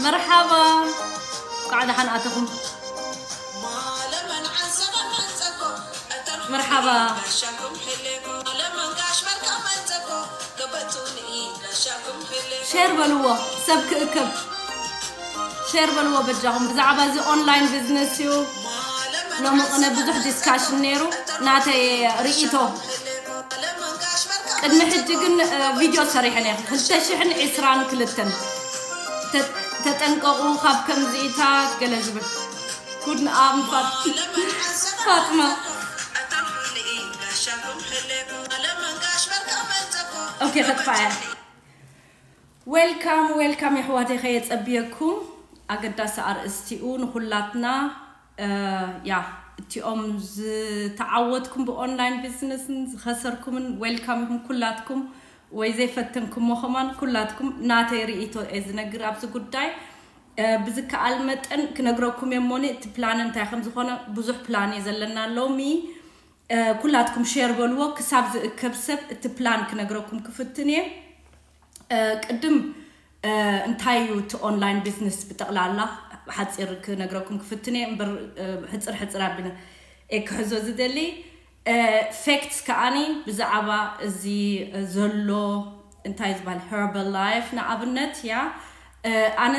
መርሓባ፣ እንኳዕ ደሓን ኣተኹም። መርሓባ። ሼር በልዎ፣ ሰብ ክእከብ። ሼር በልዎ በጃኹም። ብዛዕባ እዚ ኦንላይን ቢዝነስ እዩ ሎሚ ቅነ ብዙሕ ዲስካሽን ነይሩ። ናተይ ርእይቶ። ቅድሚ ሕጂ ግን እ፣ ቪድዮ ሰሪሐ ነይረ። ክልተ ሽሕን ዕስራን ክልተን። ተ- ተጠንቀቑ ካብ ከምዚኢታት ገለ ዝብል። ጉድ ንኣንፋት ፋጥማ። ኦኬ፣ ከጥፋያ። ዌልካም ዌልካም የሕዋተይ፣ ከየጸብየኩም። ኣገዳሲ ኣርእስቲኡ ንኹላትና። እ፣ ያ እቲኦም ዝተዓወትኩም ብኦንላይን ቢዝነስን ዝኸሰርኩምን ዌልካም ኢኹም ኩላትኩም። ወይ ዘይፈተንኩሞ ከማን ኩላትኩም። ናተይ ርእይቶ እየ ዝነግር ኣብዚ ጉዳይ። እ፣ ብዝከኣል መጠን ክነግረኩም እየ እሞኒ፣ እቲ ፕላን እንታይ ከም ዝኾነ። ብዙሕ ፕላን እየ ዘለና ሎሚ። እ፣ ኩላትኩም ሼር በልዎ፣ ክሳብ ዝእከብ ሰብ እቲ ፕላን ክነግረኩም ክፍትን እየ። እ፣ ቅድም እ፣ እንታይ እዩ እቲ ኦንላይን ቢዝነስ ብጠቕላላ? ሓፂር ክነግረኩም ክፍትን እየ እምበር፣ እ፣ ሕፅር ሕፅር ኣቢለ እየ ክሕዞ ዝደሊ። እ፣ ፌክትስ ከዓኒ ብዛዕባ እዚ ዘሎ እንታይ ዝበሃል ሄርባል ላይፍ ንኣብነት እያ። እ፣ ኣነ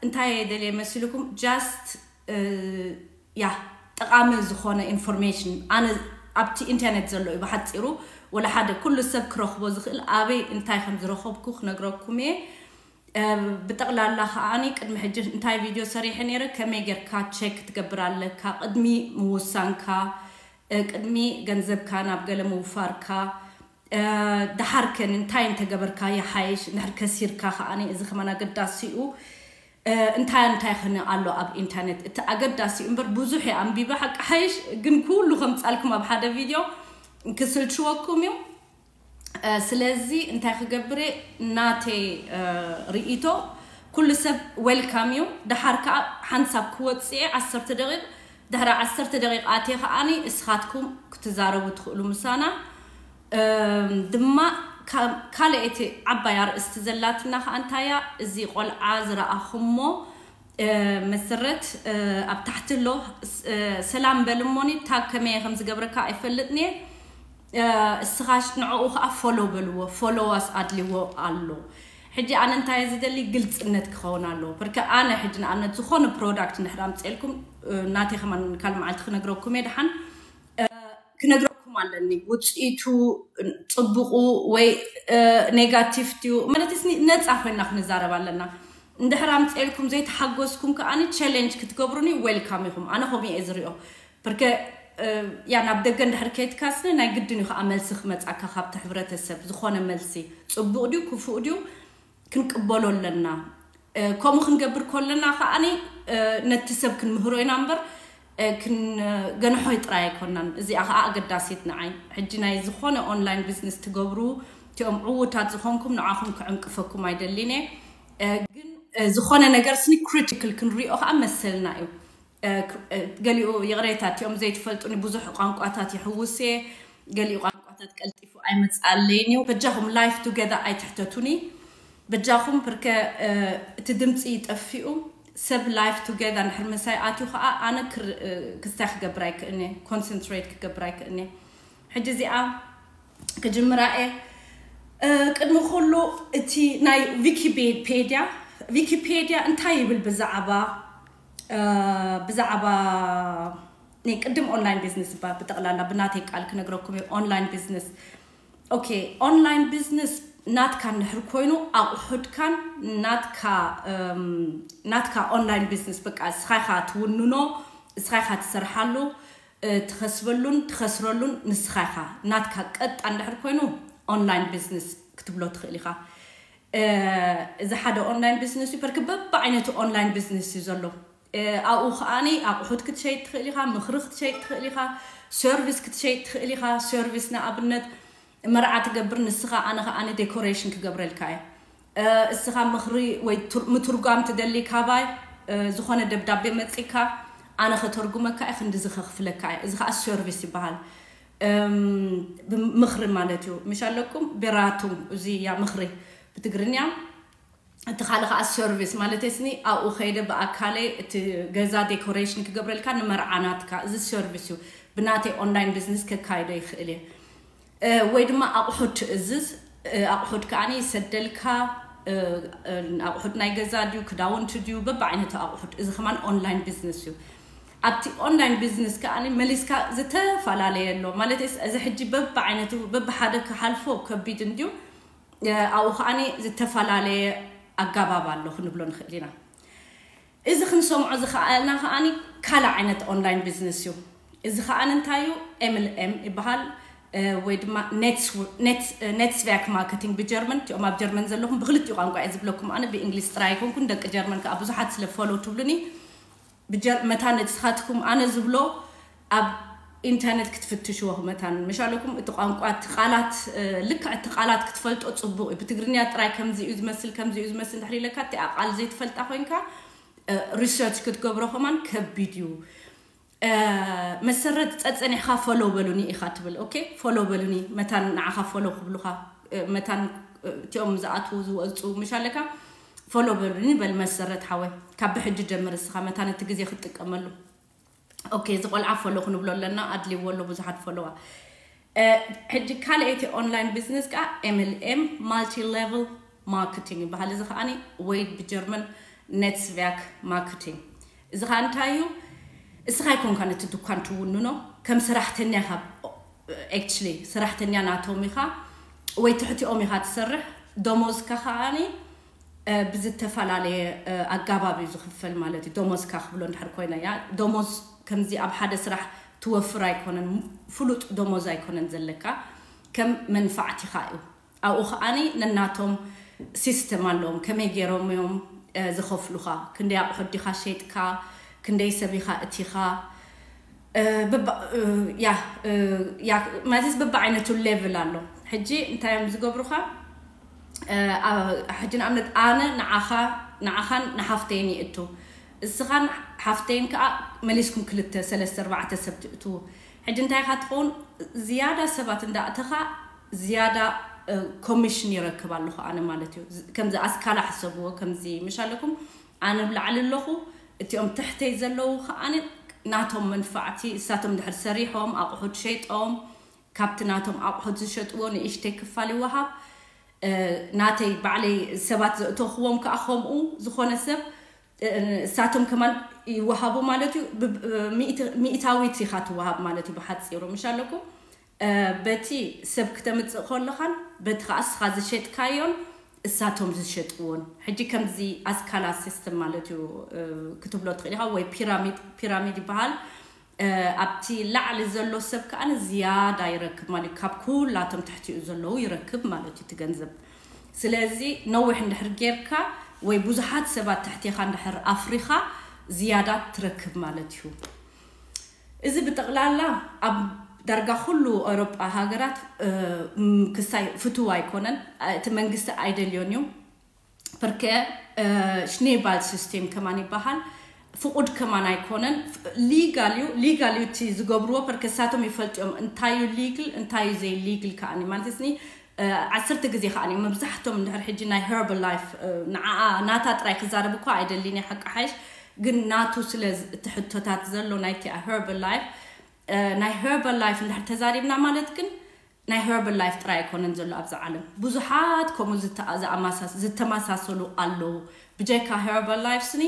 እንታይ እየ ደልየ መሲልኩም? ጃስት እ፣ ያ ጠቓሚ ዝኾነ ኢንፎርሜሽን ኣነ ኣብቲ ኢንተርኔት ዘሎ እዩ ብሓፂሩ። ወላ ሓደ ኩሉ ሰብ ክረኽቦ ዝኽእል ኣበይ እንታይ ከም ዝረኸብኩ ክነግረኩም እየ። እ፣ ብጠቕላላ ከዓኒ ቅድሚ ሕጂ እንታይ ቪድዮ ሰሪሐ ነይረ፣ ከመይ ጌርካ ቼክ ክትገብር ኣለካ ቅድሚ ምውሳንካ፣ እ፣ ቅድሚ ገንዘብካ ናብ ገለ ምውፋርካ። እ፣ ደሓርከ እንታይ እንተገበርካ ይሓይሽ፣ እንድሕር ከሲርካ ከዓኒ እዚ ከማን ኣገዳሲ እዩ። እ፣ እንታይ እንታይ ኸነ ኣሎ ኣብ ኢንተርኔት? እቲ ኣገዳሲ እዩ እምበር ብዙሕ እየ ኣንቢበ ሓቂ ሓይሽ፣ ግን ኩሉ ከምጻልኩም ኣብ ሓደ ቪድዮ ክስልችወኩም እዩ። እ፣ ስለዚ እንታይ ክገብር እየ? ናተይ፣ እ፣ ርእይቶ ኩሉ ሰብ ዌልካም እዩ። ደሓር ከኣ ሓንሳብ ክወጽእ እየ፣ ዓሰርተ ደቂቕ። ድሕሪ ዓሰርተ ደቂቕ ኣትየ ከኣኒ እስኻትኩም ክትዛረቡ ትኽእሉ ምሳና። እም፣ ድማ ካ-፣ ካልኣይቲ ዓባይ ኣርእስቲ ዘላትና ከኣ እንታያ? እዚ ቆልዓ ዝረኣኹሞ፣ እ፣ መሰረት፣ እ፣ ኣብ ታሕቲ ኣሎ። ስ-፣ እ፣ ሰላም በል እሞኒ፣ ታግ ከመይ ከም ዝገብረካ ኣይፈልጥን እየ። እ፣ እስኻ ሽ-፣ ንዕኡ ከኣ ፎሎ በልዎ፣ ፎሎዋስ ኣድልዎ ኣሎ። ሕጂ ኣነ እንታይ እየ ዝደሊ? ግልጽነት ክኸውን ኣለዎ። ብርከ ኣነ ሕጂ ንኣብነት ዝኾነ ፕሮዳክት እንድሕር ኣምጽኤልኩም፣ እ፣ ናተይ ከማን ካልእ መዓልቲ ክነግረኩም እየ። ደሓን፣ እ፣ ክነግረኩም ኣለኒ። ውጽኢቱ ጽቡቑ ወይ፣ እ፣ ኔጋቲቭ ድዩ? ማለት እስኒ ነጻ ኮይና ክንዛረብ ኣለና። እንድሕር ኣምጽኤልኩም ዘይተሓጎስኩም ከኣኒ ቻሌንጅ ክትገብሩኒ ዌልካም ኢኹም። ኣነ ከምኡ እየ ዝሪኦ። ብርከ፣ እ፣ ያ ናብ ደገ እንድሕር ከይድካስኒ ናይ ግድን እዩ ከኣ መልሲ ክመጻካ ካብቲ ሕብረተሰብ። ዝኾነ መልሲ ጽቡቕ ድዩ ክፉእ ድዩ ክንቅበሎ ኣለና። እ፣ ከምኡ ክንገብር ከለና ከኣኒ፣ እ፣ ነቲ ሰብ ክንምህሮ ኢና እምበር፣ እ፣ ክንገንሖ ጥራይ ኣይኮናን። እዚኣ ከኣ ኣገዳሲት ንዓይ። ሕጂ ናይ ዝኾነ ኦንላይን ቢዝነስ ትገብሩ፣ እቲኦም ዕዉታት ዝኾንኩም ንዓኹም ክዕንቅፈኩም ኣይደሊን እየ። እ፣ ግን፣ እ፣ ዝኾነ ነገር ስኒ ክሪቲካል ክንሪኦ ከኣ መሰልና እዩ። እ፣ ክ-፣ እ፣ ገሊኡ ይቕሬታ፣ እቲኦም ዘይትፈልጡኒ ብዙሕ ቋንቋታት ይሕውስ እየ። ገሊኡ ቋንቋታት ቀልጢፉ ኣይመጽኣለይን እዩ። በጃኹም ላይፍ ቱጌዘር ኣይትሕተቱኒ። በጃኹም ብርከ፣ እ፣ እቲ ድምፂ ጠፊኡ ሰብ ላይፍ ቱጌዘር እንድሕር ምሳይ ኣትዩ ከኣ ኣነ ክር-፣ እ፣ ክስታይ ክገብር ኣይክእልኒ፣ ኮንሰንትሬት ክገብር ኣይክእልኒ። ሕጂ እዚኣ ክጅምራ እየ። እ፣ ቅድሚ ኩሉ እቲ ናይ ዊኪፔድያ፣ ዊኪፔድያ እንታይ ይብል ብዛዕባ፣ እ፣ ብዛዕባ ናይ ቅድም ኦንላይን ቢዝነስ እባ ብጠቕላላ ብናተይ ቃል ክነግረኩም እየ። ኦንላይን ቢዝነስ፣ ኦኬ፣ ኦንላይን ቢዝነስ ናትካ እንድሕር ኮይኑ ኣቑሑትካን ናትካ፣ እም፣ ናትካ ኦንላይን ቢዝነስ በቃ እስኻ ኢኻ ትውንኖ፣ እስኻ ኢኻ ትሰርሓሉ፣ እ፣ ትኸስበሉን ትኸስረሉን ንስኻ ኢኻ። ናትካ ቀጣ እንድሕር ኮይኑ ኦንላይን ቢዝነስ ክትብሎ ትኽእል ኢኻ። እ፣ እዚ ሓደ ኦንላይን ቢዝነስ እዩ። በርክ በብዓይነቱ ኦንላይን ቢዝነስ እዩ ዘሎ። እ፣ ኣብኡ ከኣኒ ኣቑሑት ክትሸይጥ ትኽእል ኢኻ፣ ምኽሪ ክትሸይጥ ትኽእል ኢኻ፣ ሰርቪስ ክትሸይጥ ትኽእል ኢኻ። ሰርቪስ ንኣብነት መርዓ ትገብር ንስኻ፣ ኣነ ከኣኒ ዴኮሬሽን ክገብረልካ እየ። እስኻ ምኽሪ ወይ ምትርጓም ትደሊ ካባይ ዝኾነ ደብዳቤ መፂካ ኣነ ከተርጉመካ እየ፣ ክንድዚ ከኽፍለካ እየ። እዚ ከዓ ሰርቪስ ይበሃል። ምኽሪ ማለት እዩ። ምሽ ኣለኩም ቤራቱም፣ እዚ ያ ምኽሪ ብትግርኛ። እቲ ካልእ ከዓ ሰርቪስ ማለት ስኒ ኣብኡ ከይደ ብኣካለይ እቲ ገዛ ዴኮሬሽን ክገብረልካ ንመርዓናትካ፣ እዚ ሰርቪስ እዩ። ብናተይ ኦንላይን ቢዝነስ ከካይዶ ይኽእል እየ። ወይ ድማ ኣቑሑት ትእዝዝ፣ ኣቑሑት ከዓኒ ይሰደልካ። ኣቑሑት ናይ ገዛ ድዩ ክዳውንቲ ድዩ በብዓይነቱ ኣቑሑት፣ እዚ ከማን ኦንላይን ቢዝነስ እዩ። ኣብቲ ኦንላይን ቢዝነስ ከዓኒ መሊስካ ዝተፈላለየ ኣሎ ማለት እዚ ሕጂ በብዓይነቱ በብሓደ ክሓልፎ ከቢድ እንድዩ። ኣብኡ ከዓኒ ዝተፈላለየ ኣጋባብ ኣሎ ክንብሎ ንኽእል ኢና። እዚ ክንሰምዖ ዝኸኣልና ከዓኒ ካልእ ዓይነት ኦንላይን ቢዝነስ እዩ። እዚ ከዓኒ እንታይ እዩ? ኤምልኤም ይበሃል። ወይ ድማ ኔትስቪያክ ማርኬቲንግ ብጀርመን። እቲኦም ኣብ ጀርመን ዘለኹም ብክልቲኡ ቋንቋ እየ ዝብለኩም። ኣነ ብእንግሊዝ ጥራይ ኣይኮንኩን፣ ደቂ ጀርመን ከዓ ብዙሓት ስለ ፎሎ ትብሉኒ፣ መታን ንስኻትኩም ኣነ ዝብሎ ኣብ ኢንተርኔት ክትፍትሽዎ መታን ምሻለኩም። እቲ ቋንቋ እቲ ቃላት ልክዕ እቲ ቃላት ክትፈልጦ ፅቡቅ እዩ። ብትግርኛ ጥራይ ከምዚ እዩ ዝመስል ከምዚ እዩ ዝመስል እንድሕር ኢለካ እቲኣ ቃል ዘይትፈልጣ ኮይንካ ሪሰርች ክትገብሮ ከማን ከቢድ እዩ። መሰረት ጸጸኒሕካ ፎሎ በሉኒ ኢኻ ትብል። ኦኬ ፎሎ በሉኒ፣ መታን ንዓኻ ፎሎ ክብሉኻ፣ መታን እቲኦም ዝኣትዉ ዝወፁ ምሽ ኣለካ፣ ፎሎ በሉኒ በል መሰረት ሓወይ። ካብ ብሕጂ ጀምር እስኻ መታን እቲ ግዜ ክትጥቀመሉ። ኦኬ እዚ ቆልዓ ፎሎ ክንብሎ ኣለና፣ ኣድልዎ ኣሎ ብዙሓት ፎሎዋ። ሕጂ ካልኣይቲ ኦንላይን ቢዝነስ ከዓ ኤምልኤም ማልቲ ሌቨል ማርኬቲንግ ይበሃል። እዚ ከዓኒ ወይ ብጀርመን ኔትስቪያክ ማርኬቲንግ። እዚ ከዓ እንታይ እዩ? እስኻ ኣይኮንካ ነቲ ድኳን ትውንኖ፣ ከም ሰራሕተኛ ኢኻ። ኣክቹሊ ሰራሕተኛ ናቶም ኢኻ ወይ ትሕቲኦም ኢኻ ትሰርሕ። ደሞዝካ ከዓኒ ብዝተፈላለየ ኣጋባብ እዩ ዝኽፈል ማለት እዩ። ደሞዝካ ክብሎ እንድሕር ኮይነ ያ ደሞዝ ከምዚ ኣብ ሓደ ስራሕ ትወፍር ኣይኮነን፣ ፍሉጥ ደሞዝ ኣይኮነን ዘለካ፣ ከም መንፋዕቲኻ እዩ። ኣብኡ ከዓኒ ነናቶም ሲስተም ኣለዎም፣ ከመይ ገይሮም እዮም ዝኸፍሉኻ፣ ክንደይ ኣቑሑት ዲኻ ሸይጥካ፣ ክንደይ ሰብ ኢኻ እቲኻ፣ ያ ማለት በብዓይነቱ ሌቭል ኣሎ። ሕጂ እንታይ እዮም ዝገብሩኻ? ሕጂ ንኣብነት ኣነ ንዓኻ ንዓኻን ንሓፍተይን ይእቱ፣ እስኻን ሓፍተይን ከዓ መሊስኩም ክልተ ሰለስተ ኣርባዕተ ሰብ ትእትዉ። ሕጂ እንታይ ኢኻ ትኸውን? ዝያዳ ሰባት እንዳእተኻ ዝያዳ ኮሚሽን ይረክብ ኣለኹ ኣነ ማለት እዩ። ከምዚ ኣስካላ ሕሰብዎ፣ ከምዚ ምሽ ኣለኩም ኣነ ብላዕሊ ኣለኹ፣ እቲኦም ትሕተይ ዘለዉ ከዓኒ ናቶም መንፋዕቲ እሳቶም ድሕር ሰሪሖም ኣቑሑት ሸይጦም ካብቲ ናቶም ኣቑሑት ዝሸጥዎ ንእሽተይ ክፋል ይወሃብ። ናተይ ባዕለይ ሰባት ዘእተኽዎም ከዓ ከምኡ ዝኾነ ሰብ እሳቶም ከማን ይወሃቡ ማለት እዩ። ሚእታዊት ኢኻ ትወሃብ ማለት እዩ ብሓፂሩ ምሽ ኣለኩም። በቲ ሰብ ክተምፅእ ከለኻን በቲ ከዓ እስኻ ዝሸጥካዮን እሳቶም ዝሸጥዎን ሕጂ ከምዚ ኣስካላ ሲስተም ማለት እዩ ክትብሎ ትኽእል ኢኻ፣ ወይ ፒራሚድ ይበሃል። ኣብቲ ላዕሊ ዘሎ ሰብ ከዓ ዝያዳ ይረክብ ማለት እዩ፣ ካብ ኩላቶም ትሕቲኡ ዘለዉ ይረክብ ማለት እዩ እቲ ገንዘብ። ስለዚ ነዊሕ እንድሕር ጌርካ ወይ ብዙሓት ሰባት ትሕቴኻ እንድሕር ኣፍሪኻ ዝያዳ ትረክብ ማለት እዩ። እዚ ብጠቕላላ ኣብ ዳርጋ ኩሉ ኤውሮጳ ሃገራት ክሳይ ፍትው ኣይኮነን፣ እቲ መንግስቲ ኣይደልዮን እዩ። ፐርከ ሽኔባል ሲስቴም ከማን ይበሃል፣ ፍቑድ ከማን ኣይኮነን። ሊጋል እዩ፣ ሊጋል እዩ እቲ ዝገብርዎ። ፐርከ ሳቶም ይፈልጥዮም እንታይ እዩ ሊግል እንታይ እዩ ዘይ ሊግል ከዓኒ ማለት ስኒ ዓሰርተ ግዜ ከዓኒ መብዛሕቶም እንድሕር ሕጂ ናይ ሄርባል ላይፍ ንዓኣ ናታ ጥራይ ክዛረብ እኳ ኣይደሊን እየ ሓቂ ሓይሽ፣ ግን ናቱ ስለ እቲ ሕቶታት ዘሎ ናይቲኣ ሄርባል ላይፍ ናይ ሄርባል ላይፍ እንድሕር ተዛሪብና ማለት ግን ናይ ሄርባል ላይፍ ጥራይ ኣይኮነን ዘሎ ኣብዚ ዓለም፣ ብዙሓት ከምኡ ዝተመሳሰሉ ኣለዉ። ብጀካ ሄርባል ላይፍ ስኒ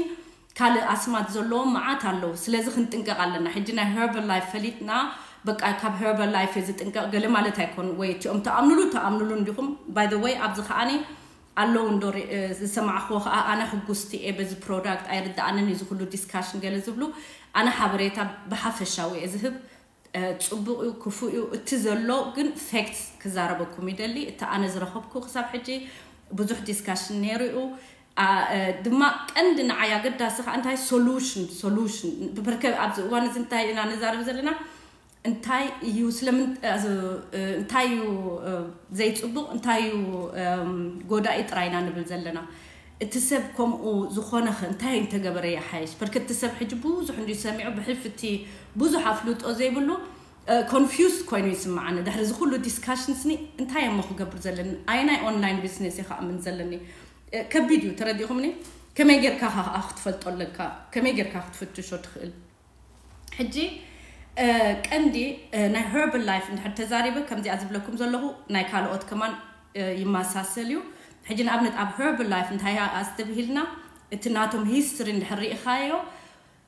ካልእ ኣስማት ዘለዎም መዓት ኣለዉ። ስለዚ ክንጥንቀቕ ኣለና። ሕጂ ናይ ሄርባል ላይፍ ፈሊጥና በቃ ካብ ሄርባል ላይፍ እየ ዝጥንቀቕ ገለ ማለት ኣይኮን ወይ እቲኦም ተኣምኑሉ ተኣምኑሉ እንዲኹም። ባይ ዘ ወይ ኣብዚ ከዓኒ ኣለዉ እንዶ ዝሰማዕኽዎ ከዓ ኣነ ሕጉስቲ እየ በዚ ፕሮዳክት ኣይርድኣንን እዩ ዝኩሉ ዲስካሽን ገለ ዝብሉ። ኣነ ሓበሬታ ብሓፈሻዊ እየ ዝህብ። ፅቡቕ እዩ ክፉእ እዩ እቲ ዘሎ ግን ፌክትስ ክዛረበኩም ይደሊ። እቲ ኣነ ዝረኸብኩ ክሳብ ሕጂ ብዙሕ ዲስካሽን ነይሩ እዩ። ድማ ቀንዲ ንዓይ ኣገዳሲ ከዓ እንታይ ሶሉሽን ሶሉሽን ብብርከብ ኣብዚ እዋን እዚ እንታይ ኢና ንዛረብ ዘለና? እንታይ እዩ ስለምን እንታይ እዩ ዘይፅቡቕ እንታይ እዩ ጎዳኢ ጥራይና ንብል ዘለና። እቲ ሰብ ከምኡ ዝኾነ እንታይ እንተገበረ ይሓይሽ። በርከቲ ሰብ ሕጂ ብዙሕ እንዲ ሰሚዑ ብሕልፍቲ ብዙሕ ኣፍልጦ ዘይብሉ ኮንፊውስድ ኮይኑ ይስምዓኒ። ድሕሪ እዚ ኩሉ ዲስካሽንስኒ እንታይ እሞ ክገብር ዘለኒ? ኣይ ናይ ኦንላይን ቢዝነስ እየ ክኣምን ዘለኒ። ከቢድ እዩ፣ ተረዲኹምኒ? ከመይ ጌርካ ከዓ ክትፈልጦ ኣለካ? ከመይ ጌርካ ክትፍትሾ ትኽእል? ሕጂ ቀንዲ ናይ ሄርባል ላይፍ እንድሕር ተዛሪበ ከምዚኣ ዝብለኩም ዘለኹ ናይ ካልኦት ከማን ይመሳሰል እዩ። ሕጂ ንኣብነት ኣብ ሄርባል ላይፍ እንታይ ኣስተብሂልና እቲ ናቶም ሂስትሪ እንድሕር ርኢኻዮ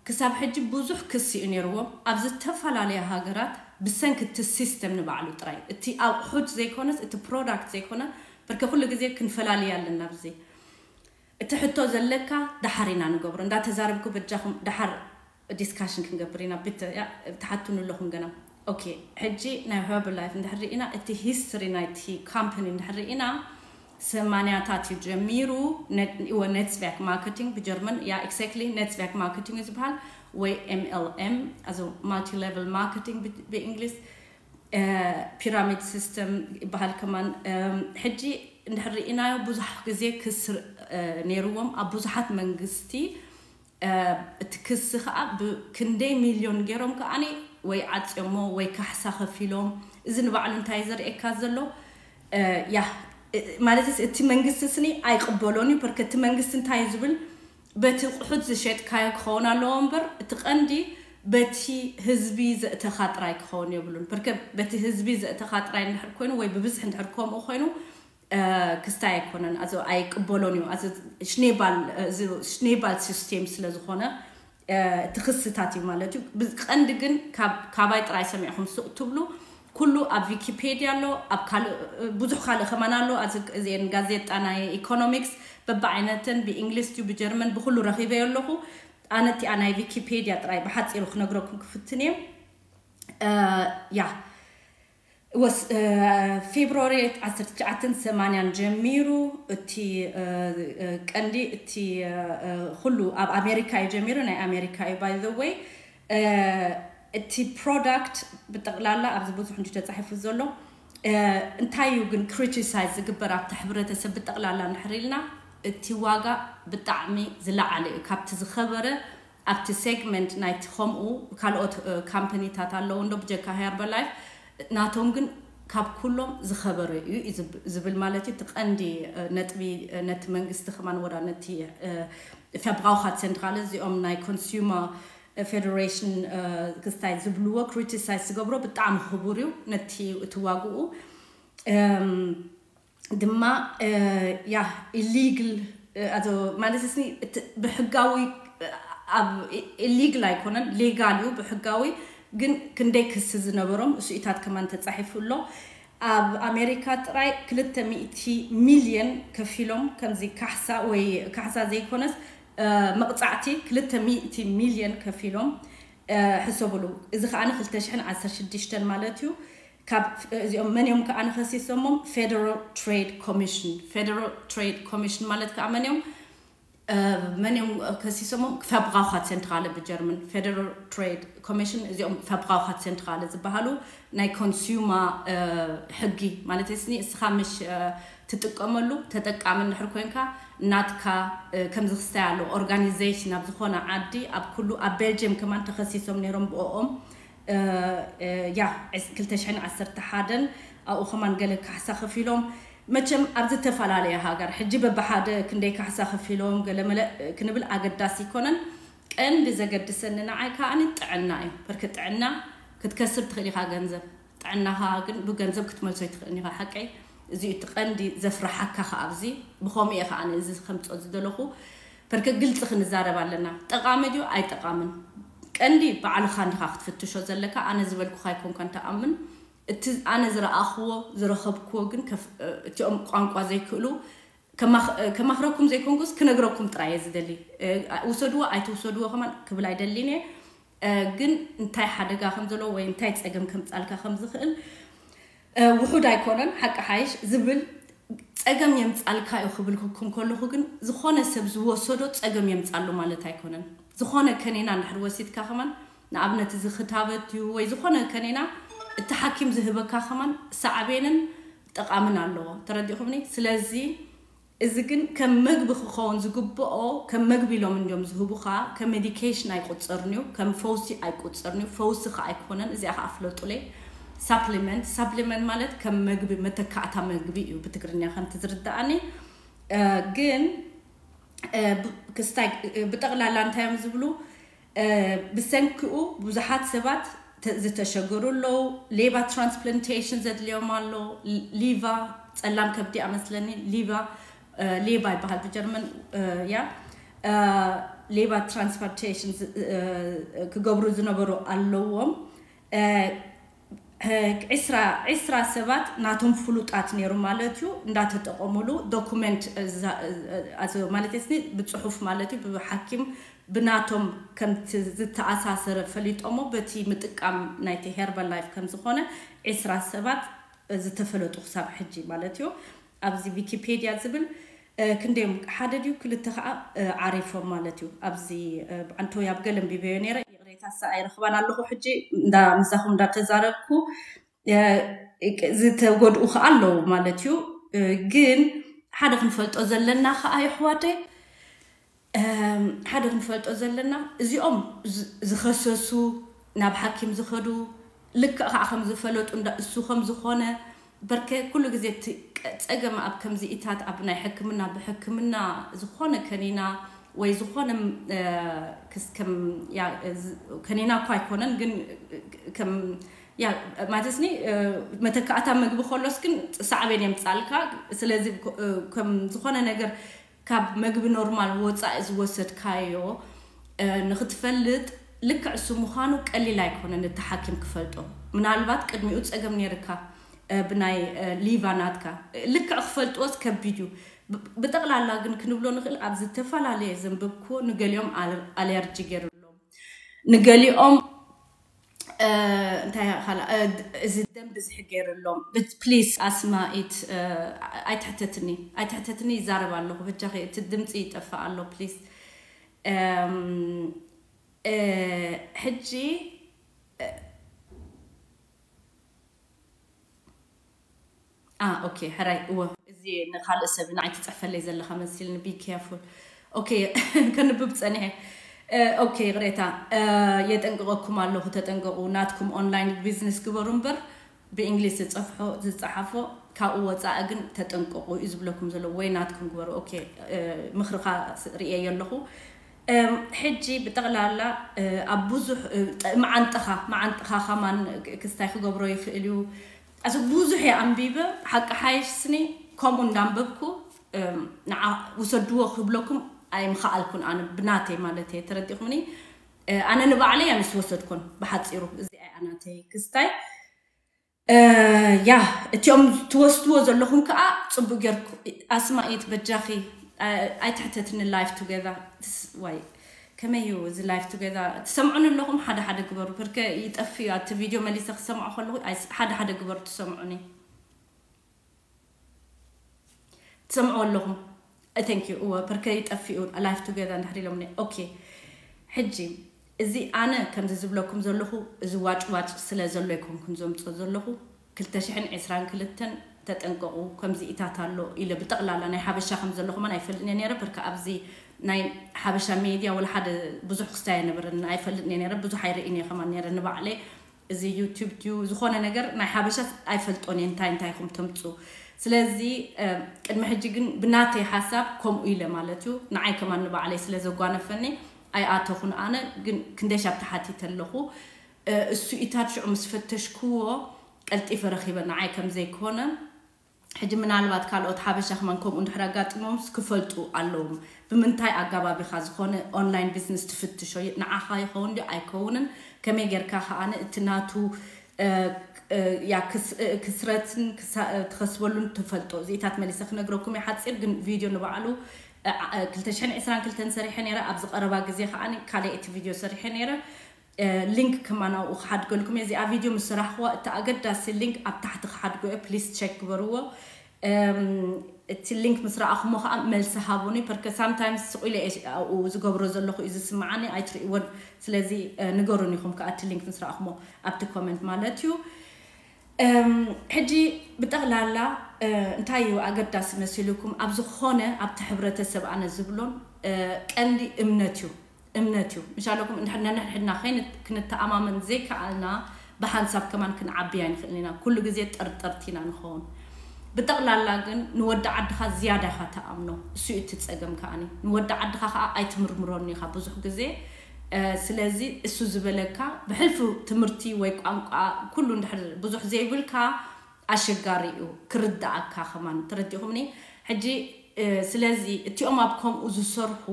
ክሳብ ሕጂ ብዙሕ ክሲ እዩ ነይርዎም ኣብ ዝተፈላለያ ሃገራት ብሰንኪ እቲ ሲስተም ንባዕሉ ጥራይ፣ እቲ ኣቑሑት ዘይኮነስ እቲ ፕሮዳክት ዘይኮነ። በርከ ኩሉ ግዜ ክንፈላልያ ኣለና ብዚ እቲ ሕቶ ዘለካ ደሓር ኢና ንገብሮ። እንዳተዛረብኩ በጃኹም ደሓር ዲስካሽን ክንገብር ኢና። ብትሓቱን ኣለኹም ገና። ኦኬ፣ ሕጂ ናይ ሄርባል ላይፍ እንድሕር ርኢና እቲ ሂስትሪ ናይቲ ካምፓኒ እንድሕር ርኢና ሰማንያታት እዩ ጀሚሩ። ኔትስቤክ ማርኬቲንግ ብጀርመን ያ ኤግዛክትሊ ኔትስቤክ ማርኬቲንግ እዩ ዝበሃል ወይ ኤምኤልኤም ኣዞ ማልቲ ሌቨል ማርኬቲንግ ብእንግሊዝ ፒራሚድ ሲስተም ይበሃል ከማን። ሕጂ እንድሕር ርኢናዮ ብዙሕ ግዜ ክሲ ነይርዎም ኣብ ብዙሓት መንግስቲ። እቲ ክሲ ከዓ ብክንደይ ሚልዮን ገይሮም ከዓኒ ወይ ዓፅዮሞ ወይ ካሕሳ ከፊሎም። እዚ ንባዕሉ እንታይ ዘርእየካ ዘሎ ያ ማለት እቲ መንግስቲ ስኒ ኣይቅበሎን እዩ። በርከ እቲ መንግስቲ እንታይ ዝብል በቲ ቁሑት ዝሸጥካዮ ክኸውን ኣለዎ እምበር እቲ ቀንዲ በቲ ህዝቢ ዘእተኻ ጥራይ ክኸውን የብሉን። በርከ በቲ ህዝቢ ዘእተኻ ጥራይ እንድሕር ኮይኑ ወይ ብብዝሒ እንድሕር ከምኡ ኮይኑ ክስታይ ኣይኮነን፣ ኣዚ ኣይቅበሎን እዩ። ኣዚ ሽኔባል እዚ ሽኔባል ሲስቴም ስለ ዝኾነ እቲ ክስታት እዩ ማለት እዩ። ቀንዲ ግን ካባይ ጥራይ ሰሚዕኹም ስቕ ትብሉ ኩሉ ኣብ ዊኪፔድያ ኣሎ፣ ኣብ ካልእ ብዙሕ ካልእ ከማን ኣሎ። ኣዚ እዚአን ጋዜጣ ናይ ኢኮኖሚክስ በብዓይነተን ብእንግሊዝ ድዩ ብጀርመን ብኩሉ ረኺበዮ ኣለኹ። ኣነ እቲኣ ናይ ዊኪፔድያ ጥራይ ብሓፂሩ ክነግረኩም ክፍትን እየ። ያ ወስ ፌብሩዋሪ ዓሰርተ ትሽዓተን ሰማንያን ጀሚሩ እቲ ቀንዲ እቲ ኩሉ ኣብ ኣሜሪካ እዩ ጀሚሩ፣ ናይ ኣሜሪካ እዩ። ባይ ዘ ወይ እቲ ፕሮዳክት ብጠቕላላ ኣብዚ ብዙሕ እንዲ ተፃሒፉ ዘሎ እንታይ እዩ ግን ክሪቲሳይዝ ዝግበር ኣብቲ ሕብረተሰብ ብጠቕላላ እንድሕር ኢልና እቲ ዋጋ ብጣዕሚ ዝለዓለ እዩ ካብቲ ዝኸበረ ኣብቲ ሴግመንት ናይቲ ከምኡ ካልኦት ካምፓኒታት ኣለዉ እንዶ ብጀካ ሄርባል ላይፍ ናቶም ግን ካብ ኩሎም ዝኸበረ እዩ ዝብል ማለት እዩ። እቲ ቀንዲ ነጥቢ ነቲ መንግስቲ ከማን ወላ ነቲ ፌብራውኻት ሰንድኻለ እዚኦም ናይ ኮንሱመር ፌደሬሽን ክስታይ ዝብልዎ ክሪቲሳይዝ ዝገብሮ ብጣዕሚ ክቡር እዩ። ነቲ እቲ ዋግኡ ድማ ያ ኢሊግል ማለት ስኒ ብሕጋዊ ኣብ ኢሊግል ኣይኮነን፣ ሌጋል እዩ ብሕጋዊ። ግን ክንደይ ክሲ ዝነበሮም እሱኢታት ከማን ተፃሒፉ ኣሎ። ኣብ ኣሜሪካ ጥራይ ክልተ ሚእቲ ሚልዮን ከፊሎም ከምዚ ካሕሳ ወይ ካሕሳ ዘይኮነስ መቕፃዕቲ ክልተ ሚእቲ ሚልዮን ከፊሎም ሕሰቡሉ። እዚ ከዓ ክልተ ሽሕን ዓሰርተ ሽዱሽተን ማለት እዩ። ካብ እዚኦም መን እዮም ከዓ ንኸሲሶሞም? ፌደራል ትሬድ ኮሚሽን። ፌደራል ትሬድ ኮሚሽን ማለት ከዓ መን እዮም? መን እዮም ከሲሶሞም? ፌብራውኻት ሴንትራለ ብጀርመን ፌደራል ትሬድ ኮሚሽን። እዚኦም ፌብራውኻት ሴንትራለ ዝበሃሉ ናይ ኮንሱማ ሕጊ ማለት ስኒ እስኻ ምሽ ትጥቀመሉ ተጠቃሚ እንድሕር ኮንካ ናትካ ከምዚ ክስታይ ኣሎ ኦርጋኒዜሽን ኣብ ዝኾነ ዓዲ ኣብ ኩሉ ኣብ ቤልጅየም ከማን ተኸሲሶም ነይሮም ብኦም ያ ክልተ ሽሕን ዓሰርተ ሓደን ኣብኡ ከማን ገለ ካሕሳ ከፊሎም መቸም ኣብ ዝተፈላለየ ሃገር ሕጂ በብሓደ ክንደይ ካሕሳ ከፊሎም ገለ መለ ክንብል ኣገዳሲ ይኮነን። ቀንዲ ዘገድሰኒ ንዓይ ከዓኒ ጥዕና እዩ። በርክ ጥዕና ክትከስር ትኽእል ኢኻ ገንዘብ ጥዕናኻ ግን ብገንዘብ ክትመልሶ ይትኽእል ኢኻ። ሓቀይ እዚ እቲ ቀንዲ ዘፍርሓካ ከ ኣብዚ ብኸምኡ እየ ከዓኒ እዚ ከምፅኦ ዝደለኹ። በርክ ግልፂ ክንዛረብ ኣለና። ጠቓሚ ድዩ ኣይጠቓምን ቀንዲ ባዕልኻ እንዲኻ ክትፍትሾ ዘለካ። ኣነ ዝበልኩኻ ኣይኮንካን ተኣምን እቲ ኣነ ዝረኣኽዎ ዝረኸብክዎ ግን እቲኦም ቋንቋ ዘይክእሉ ከማኽረኩም ዘይኮንኩስ ክነግረኩም ጥራይ እየ ዝደሊ። ውሰድዎ ኣይትውሰድዎ ከማን ክብል ኣይደሊን እየ። ግን እንታይ ሓደጋ ከም ዘለዎ ወይ እንታይ ፀገም ከምፃልካ ከም ዝኽእል ውሑድ ኣይኮነን ሓቂ ሓይሽ ዝብል ፀገም የምፃልካ እዩ ክብል ክኩም ከለኹ ግን ዝኾነ ሰብ ዝወሰዶ ፀገም የምፃሉ ማለት ኣይኮነን። ዝኾነ ከኔና እንድሕር ወሲድካ ከማን ንኣብነት እዚ ክታበት እዩ ወይ ዝኾነ ከኒና፣ እቲ ሓኪም ዝህበካ ከማን ሳዕቤንን ጠቓምን ኣለዎ። ተረዲኹምኒ? ስለዚ እዚ ግን ከም መግቢ ክኸውን ዝግብኦ፣ ከም መግቢ ኢሎም እንዲዮም ዝህቡኻ። ከም ሜዲኬሽን ኣይቁጸርን እዩ፣ ከም ፈውሲ ኣይቁጸርን እዩ። ፈውሲ ከ ኣይኮነን። እዚኣ ከኣ ፍለጡለይ። ሳፕሊመንት ሳፕሊመንት ማለት ከም መግቢ፣ መተካእታ መግቢ እዩ ብትግርኛ ከምቲ ዝርዳኣኒ። ግን ክስታይ ብጠቕላላ እንታይ እዮም ዝብሉ? ብሰንክኡ ብዙሓት ሰባት ዝተሸገሩ ኣለዉ። ሌባ ትራንስፕላንቴሽን ዘድልዮም ኣሎ። ሊቫ፣ ጸላም ከብዲ ኣመስለኒ፣ ሊቫ፣ ሌባ ይበሃል ብጀርመን። ያ፣ ሌባ ትራንስፕላንቴሽን ክገብሩ ዝነበሩ ኣለዎም። ዒስራ ዒስራ ሰባት ናቶም ፍሉጣት ነይሩ ማለት እዩ፣ እንዳተጠቐሙሉ ዶኩመንት ማለት ስኒ፣ ብፅሑፍ ማለት እዩ፣ ብሓኪም ብናቶም ከምቲ ዝተኣሳሰረ ፈሊጦሞ በቲ ምጥቃም ናይቲ ሄርባል ላይፍ ከም ዝኾነ ዒስራ ሰባት ዝተፈለጡ ክሳብ ሕጂ ማለት እዩ። ኣብዚ ዊኪፔድያ ዝብል ክንደዮም፣ ሓደ ድዩ ክልተ ከዓ ዓሪፎም ማለት እዩ። ኣብዚ ብዓንተወይ ኣብ ገለ ኣንቢበዮ ነይረ፣ ይቕሬታ፣ እሳ ኣይረኽባን ኣለኹ ሕጂ እንዳ ምሳኹም እንዳተዛረብኩ። ዝተጎድኡ ከዓ ኣለዉ ማለት እዩ። ግን ሓደ ክንፈልጦ ዘለና ከዓ፣ የሕዋተይ፣ ሓደ ክንፈልጦ ዘለና፣ እዚኦም ዝኸሰሱ፣ ናብ ሓኪም ዝኸዱ፣ ልክዕ ከዓ ከም ዝፈለጡ እንዳ እሱ ከም ዝኾነ፣ በርከ ኩሉ ግዜ እቲ ጸገም ኣብ ከምዚኢታት፣ ኣብ ናይ ሕክምና፣ ብሕክምና ዝኾነ ከኒና ወይ ዝኾነ ከኒና እኳ ኣይኮነን፣ ግን ከም፣ ያ፣ ማለትስኒ፣ መተካእታ መግቢ ከሎስ ግን ሳዕቤን የምጻልካ። ስለዚ ከም ዝኾነ ነገር ካብ መግቢ ኖርማል ወጻኢ ዝወሰድካዮ ንክትፈልጥ፣ ልክዕ እሱ ምዃኑ ቀሊል ኣይኮነን እቲ ሓኪም ክፈልጦ። ምናልባት ቅድሚኡ ጸገም ነይርካ ብናይ ሊቫ ናትካ፣ ልክዕ ክፈልጥዎስ ከቢድ እዩ። ብጠቕላላ ግን ክንብሎ ንኽእል፣ ኣብ ዝተፈላለየ ዘንበብኩዎ፣ ንገሊኦም ኣለርጂ ገይሩሎም፣ ንገሊኦም እንታይ፣ እዚ ደም ብዝሒ ገይሩሎም። ፕሊስ ኣስማኢት ኣይትሕተትኒ፣ ኣይትሕተትኒ፣ ይዛረብ ኣለኹ በጃኺ፣ እቲ ድምፂ ይጠፍእ ኣሎ። ፕሊስ ሕጂ ኦኬ፣ ሕራይ። እወ፣ እዚ ንካልእ ሰብ ንዓይ ትፅሕፈለይ ዘለካ መሲልኒ። ቢ ኬርፉል። ኦኬ፣ ከንብብ ፀኒሐ። ኦኬ፣ ይቕሬታ። የጠንቅቐኩም ኣለኹ፣ ተጠንቀቑ። ናትኩም ኦንላይን ቢዝነስ ግበሩ እምበር፣ ብእንግሊዝ ዝፀፍሖ፣ ዝፀሓፎ፣ ካብኡ ወፃኢ ግን ተጠንቀቑ እዩ ዝብለኩም ዘሎ። ወይ ናትኩም ግበሩ። ኦኬ፣ ምኽርኻ ርእየዮ ኣለኹ። ሕጂ ብጠቕላላ ኣብ ብዙሕ መዓንጥኻ፣ መዓንጥኻ ከማን ክስታይ ክገብሮ ይኽእል እዩ። ኣዚ ብዙሕ እየ ኣንቢበ፣ ሓቂ ሓይሽ ስኒ ከምኡ እንዳንበብኩ ንዓ ውሰድዎ ክብለኩም ኣይምኸኣልኩን፣ ኣነ ብናተይ ማለት እየ። ተረዲኹምኒ? ኣነ ንባዕለይ ኣነስ ወሰድኩን። ብሓፂሩ እዚኣ እያ ናተይ ክስታይ። ያ፣ እቲኦም ትወስድዎ ዘለኹም ከዓ ፅቡቅ ጌርኩ። ኣስማኢት በጃኺ ኣይትሕተትኒ። ላይፍ ቱጌዛ ዋይ፣ ከመይ እዩ እዚ ላይፍ ቱጌዛ? ትሰምዑኒ ኣለኹም? ሓደ ሓደ ግበሩ፣ ብርከ ይጠፍእ እዩ። ኣብቲ ቪድዮ መሊሰ ክሰምዖ ከለኹ ሓደ ሓደ ግበሩ ትሰምዑኒ። ትሰምዑ ኣለኹም? Thank you። እወ፣ ፐርከ ይጠፍኡ ላይፍ ቱጌዘር እንድሕር ኢሎም። ኦኬ፣ ሕጂ እዚ ኣነ ከምዚ ዝብለኩም ዘለኹ፣ እዚ ዋጭ ዋጭ ስለ ዘሎ ኣይኮንኩን ዘምፅኦ ዘለኹ። ክልተ ሽሕን ዕስራን ክልተን ተጠንቀቑ፣ ከምዚ ኢታት ኣሎ ኢለ ብጠቕላላ ናይ ሓበሻ ከም ዘሎ ከማን ኣይፈልጥን እየ ነይረ። ፐርከ ኣብዚ ናይ ሓበሻ ሜድያ ወላ ሓደ ብዙሕ ክስታይ ኣይነበረን፣ ኣይፈልጥን እየ ነይረ፣ ብዙሕ ኣይርእን እየ ከማን ነይረ ንባዕለይ። እዚ ዩቱብ ድዩ ዝኾነ ነገር ናይ ሓበሻ ኣይፈልጦን እየ፣ እንታይ እንታይ ኢኹም ተምፁ። ስለዚ ቅድሚ ሕጂ ግን ብናተይ ሓሳብ ከምኡ ኢለ ማለት እዩ፣ ንዓይ ከማን ንባዕለይ ስለ ዘጓነፈኒ ኣይኣተኹን። ኣነ ግን ክንደይ ሻብ ተሓቲተ ኣለኹ። እሱ ኢታት ሽዑ ምስ ፈተሽክዎ ቀልጢፈ ረኺበ፣ ንዓይ ከም ዘይኮነ። ሕጂ ምናልባት ካልኦት ሓበሻ ከማን ከምኡ እንድሕር ኣጋጥሞምስ ክፈልጡ ኣለዎም። ብምንታይ ኣጋባብ ኢኻ ዝኾነ ኦንላይን ቢዝነስ ትፍትሾ? ንዓኻ ይኸውን ድዩ ኣይከውንን? ከመይ ጌርካ ከኣ እቲ ናቱ ያ ክስረትን ትኸስበሉን ትፈልጦ? እዚኢታት መሊሰ ክነግረኩም እየ ሓፂር፣ ግን ቪድዮ ንባዕሉ ክልተ ሽሕን ዕስራን ክልተን ሰሪሐ ነይረ። ኣብዚ ቀረባ ግዜ ከኣ ካልእ እቲ ቪድዮ ሰሪሐ ነይረ። ሊንክ ከማን ኣብኡ ክሓድገልኩም እየ። እዚኣ ቪድዮ ምስ ሰራሕኽዋ እቲ ኣገዳሲ ሊንክ ኣብ ታሕቲ ክሓድጎ እየ። ፕሊስ ቸክ ግበርዎ። እቲ link ምስ ረኣኹሞ ከዓ መልሲ ሃቡኒ። ፐርከ sometimes ስቕ ኢለ እየ ኣብኡ ዝገብሮ ዘለኹ እዩ ዝስምዓኒ፣ ኣይትርእይዎን። ስለዚ ንገሩን ኢኹም ከዓ እቲ link ምስ ረኣኹሞ ኣብቲ comment ማለት እዩ። ሕጂ ብጠቕላላ እንታይ እዩ ኣገዳሲ መሲሉኩም? ኣብ ዝኾነ ኣብቲ ሕብረተሰብ ኣነ ዝብሎን ቀንዲ እምነት እዩ። እምነት እዩ። ምሻለኩም እንድሕር ነንሕድና ክንተኣማመን ዘይከኣልና ብሓንሳብ ከማን ክንዓቢ ኣይንኽእልን ኢና። ኩሉ ግዜ ጠርጠርቲ ኢና ንኸውን። ብጠቕላላ ግን ንወዲ ዓድኻ ዝያዳ ኢኻ ተኣምኖ። እሱ እዩ እቲ ጸገም ከኣኒ። ንወዲ ዓድኻ ከኣ ኣይትምርምሮን ኢኻ ብዙሕ ግዜ። ስለዚ እሱ ዝበለካ ብሕልፊ ትምህርቲ ወይ ቋንቋ ኩሉ እንድሕር ብዙሕ ዘይብልካ ኣሸጋሪ እዩ ክርዳኣካ ከማን። ተረዲኹምኒ? ሕጂ ስለዚ እቲኦም ኣብ ከምኡ ዝሰርሑ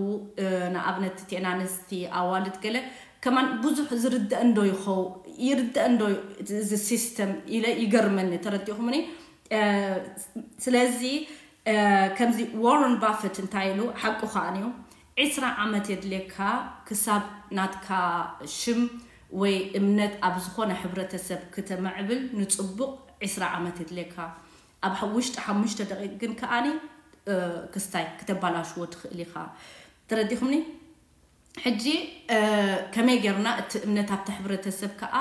ንኣብነት እቲአን ኣንስቲ ኣዋልድ ገለ ከማን ብዙሕ ዝርደአን ዶ ይኸው ይርደአን ዶ እዚ system ኢለ ይገርመኒ። ተረዲኹምኒ? ስለዚ ከምዚ ዋረን ባፈት እንታይ ኢሉ ሓቁ ከኣን እዩ። ዕስራ ዓመት የድልየካ ክሳብ ናትካ ሽም ወይ እምነት ኣብ ዝኾነ ሕብረተሰብ ክተመዕብል ንጽቡቕ ዕስራ ዓመት የድልየካ። ኣብ ውሽጢ ሓሙሽተ ደቂቕ ግን ከኣኒ ክስታይ ክተባላሽዎ ትኽእል ኢኻ። ተረዲኹምኒ? ሕጂ ከመይ ጌርና እቲ እምነት ኣብቲ ሕብረተሰብ ከኣ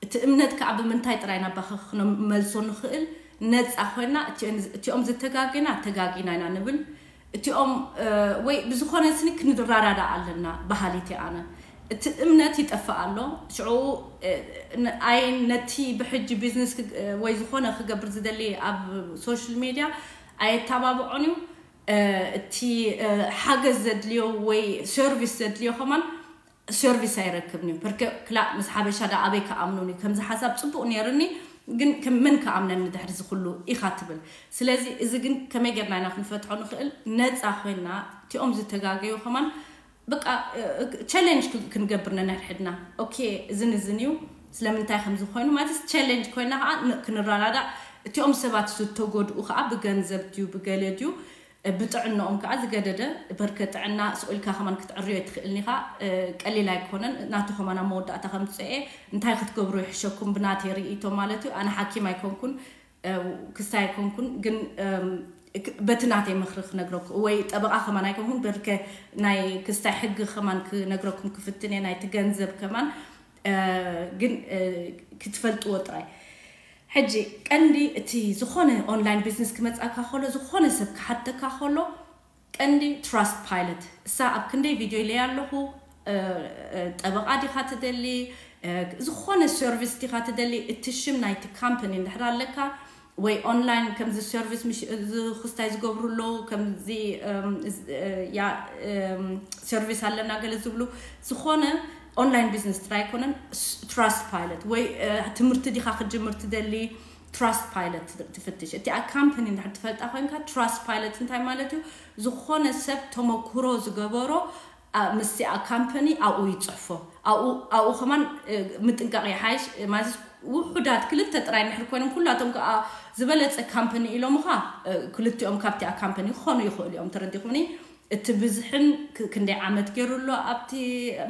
እቲ እምነት ከኣ ብምንታይ ጥራይ ናባኸ ክነመልሶ ንኽእል? ነፃ ኮይና እቲኦም ዝተጋገና ተጋጊና ኢና ንብል። እቲኦም ወይ ብዝኾነ ስኒ ክንረዳዳ ኣለና በሃሊት ኣነ። እቲ እምነት ይጠፍእ ኣሎ። ሽዑ ኣይ ነቲ ብሕጂ ቢዝነስ ወይ ዝኾነ ክገብር ዝደሊ ኣብ ሶሻል ሚድያ ኣየተባብዖን እዩ። እቲ ሓገዝ ዘድልዮ ወይ ሰርቪስ ዘድልዮ ከማን ሰርቪስ ኣይረክብን እዩ። ፐርከ ክላእ ምስ ሓበሻ ዳ ኣበይ ክኣምኑን እዩ። ከምዚ ሓሳብ ጽቡቕ ነይርኒ ግን መን ክኣምነኒ ድሕሪ ዝኽሉ ኢኻ ትብል። ስለዚ እዚ ግን ከመይ ጌርና ኢና ክንፈትሖ ንኽእል? ነፃ ኮይና እቲኦም ዝተጋገዩ ከማን በቃ ቸለንጅ ክንገብር ነንሕድሕድና። ኦኬ፣ እዝን እዝን እዩ፣ ስለምንታይ ከምዚ ኮይኑ ማለት ቸለንጅ ኮይና ከዓ ክንረዳዳእ። እቲኦም ሰባት ዝተጎድኡ ከዓ ብገንዘብ ድዩ ብገለ ድዩ ብጥዕናኦም ከዓ ዝገደደ በርከ ጥዕና ስቑኢልካ ከማን ክትዕርዮ ኣይትኽእልን ኢኻ። ቀሊል ኣይኮነን። ናቱ ከማን ኣብ መወዳእታ ከምፅኤ እንታይ ክትገብሩ ይሕሸኩም ብናተይ ርእይቶ ማለት እዩ። ኣነ ሓኪም ኣይኮንኩን ክስታይ ኣይኮንኩን ግን በቲ ናተይ ምኽሪ ክነግረኩም ወይ ጠበቓ ከማን ኣይኮንኩን በርከ ናይ ክስታይ ሕጊ ከማን ክነግረኩም ክፍትን እየ ናይቲ ገንዘብ ከማን ግን ክትፈልጥዎ ጥራይ። ሕጂ ቀንዲ እቲ ዝኾነ ኦንላይን ቢዝነስ ክመፃካ ከሎ ዝኾነ ሰብ ክሓተካ ከሎ ቀንዲ ትራስት ፓይለት እሳ ኣብ ክንደይ ቪድዮ ኢለያ ኣለኹ። ጠበቓ ዲኻ ትደሊ፣ ዝኾነ ሰርቪስ ዲኻ ትደሊ፣ እቲ ሽም ናይቲ ካምፓኒ እንድሕር ኣለካ ወይ ኦንላይን ከምዚ ሰርቪስ ክስታይ ዝገብሩ ኣለዉ፣ ከምዚ ሰርቪስ ኣለና ገለ ዝብሉ፣ ዝኾነ ኦንላይን ቢዝነስ ጥራይ ኣይኮነን። ትራስት ፓይለት ወይ ትምህርቲ ዲኻ ክትጅምር ትደሊ፣ ትራስት ፓይለት ትፍትሽ። እቲኣ ካምፓኒ እንድሕር ትፈልጣ ኮይንካ ትራስት ፓይለት እንታይ ማለት እዩ? ዝኾነ ሰብ ተመክሮ ዝገበሮ ምስቲኣ ካምፓኒ ኣብኡ ይፅሕፎ። ኣብኡ ከማን ምጥንቃቕ ይሓይሽ ማለት ውሑዳት ክልተ ጥራይ እንድሕር ኮይኖም ኩላቶም ከዓ ዝበለፀ ካምፓኒ ኢሎምኻ ክልቲኦም ካብቲኣ ካምፓኒ ክኾኑ ይኽእሉ እዮም። ተረዲኹምኒ? እቲ ብዝሕን ክንደይ ዓመት ገይሩ ኣሎ ኣብቲ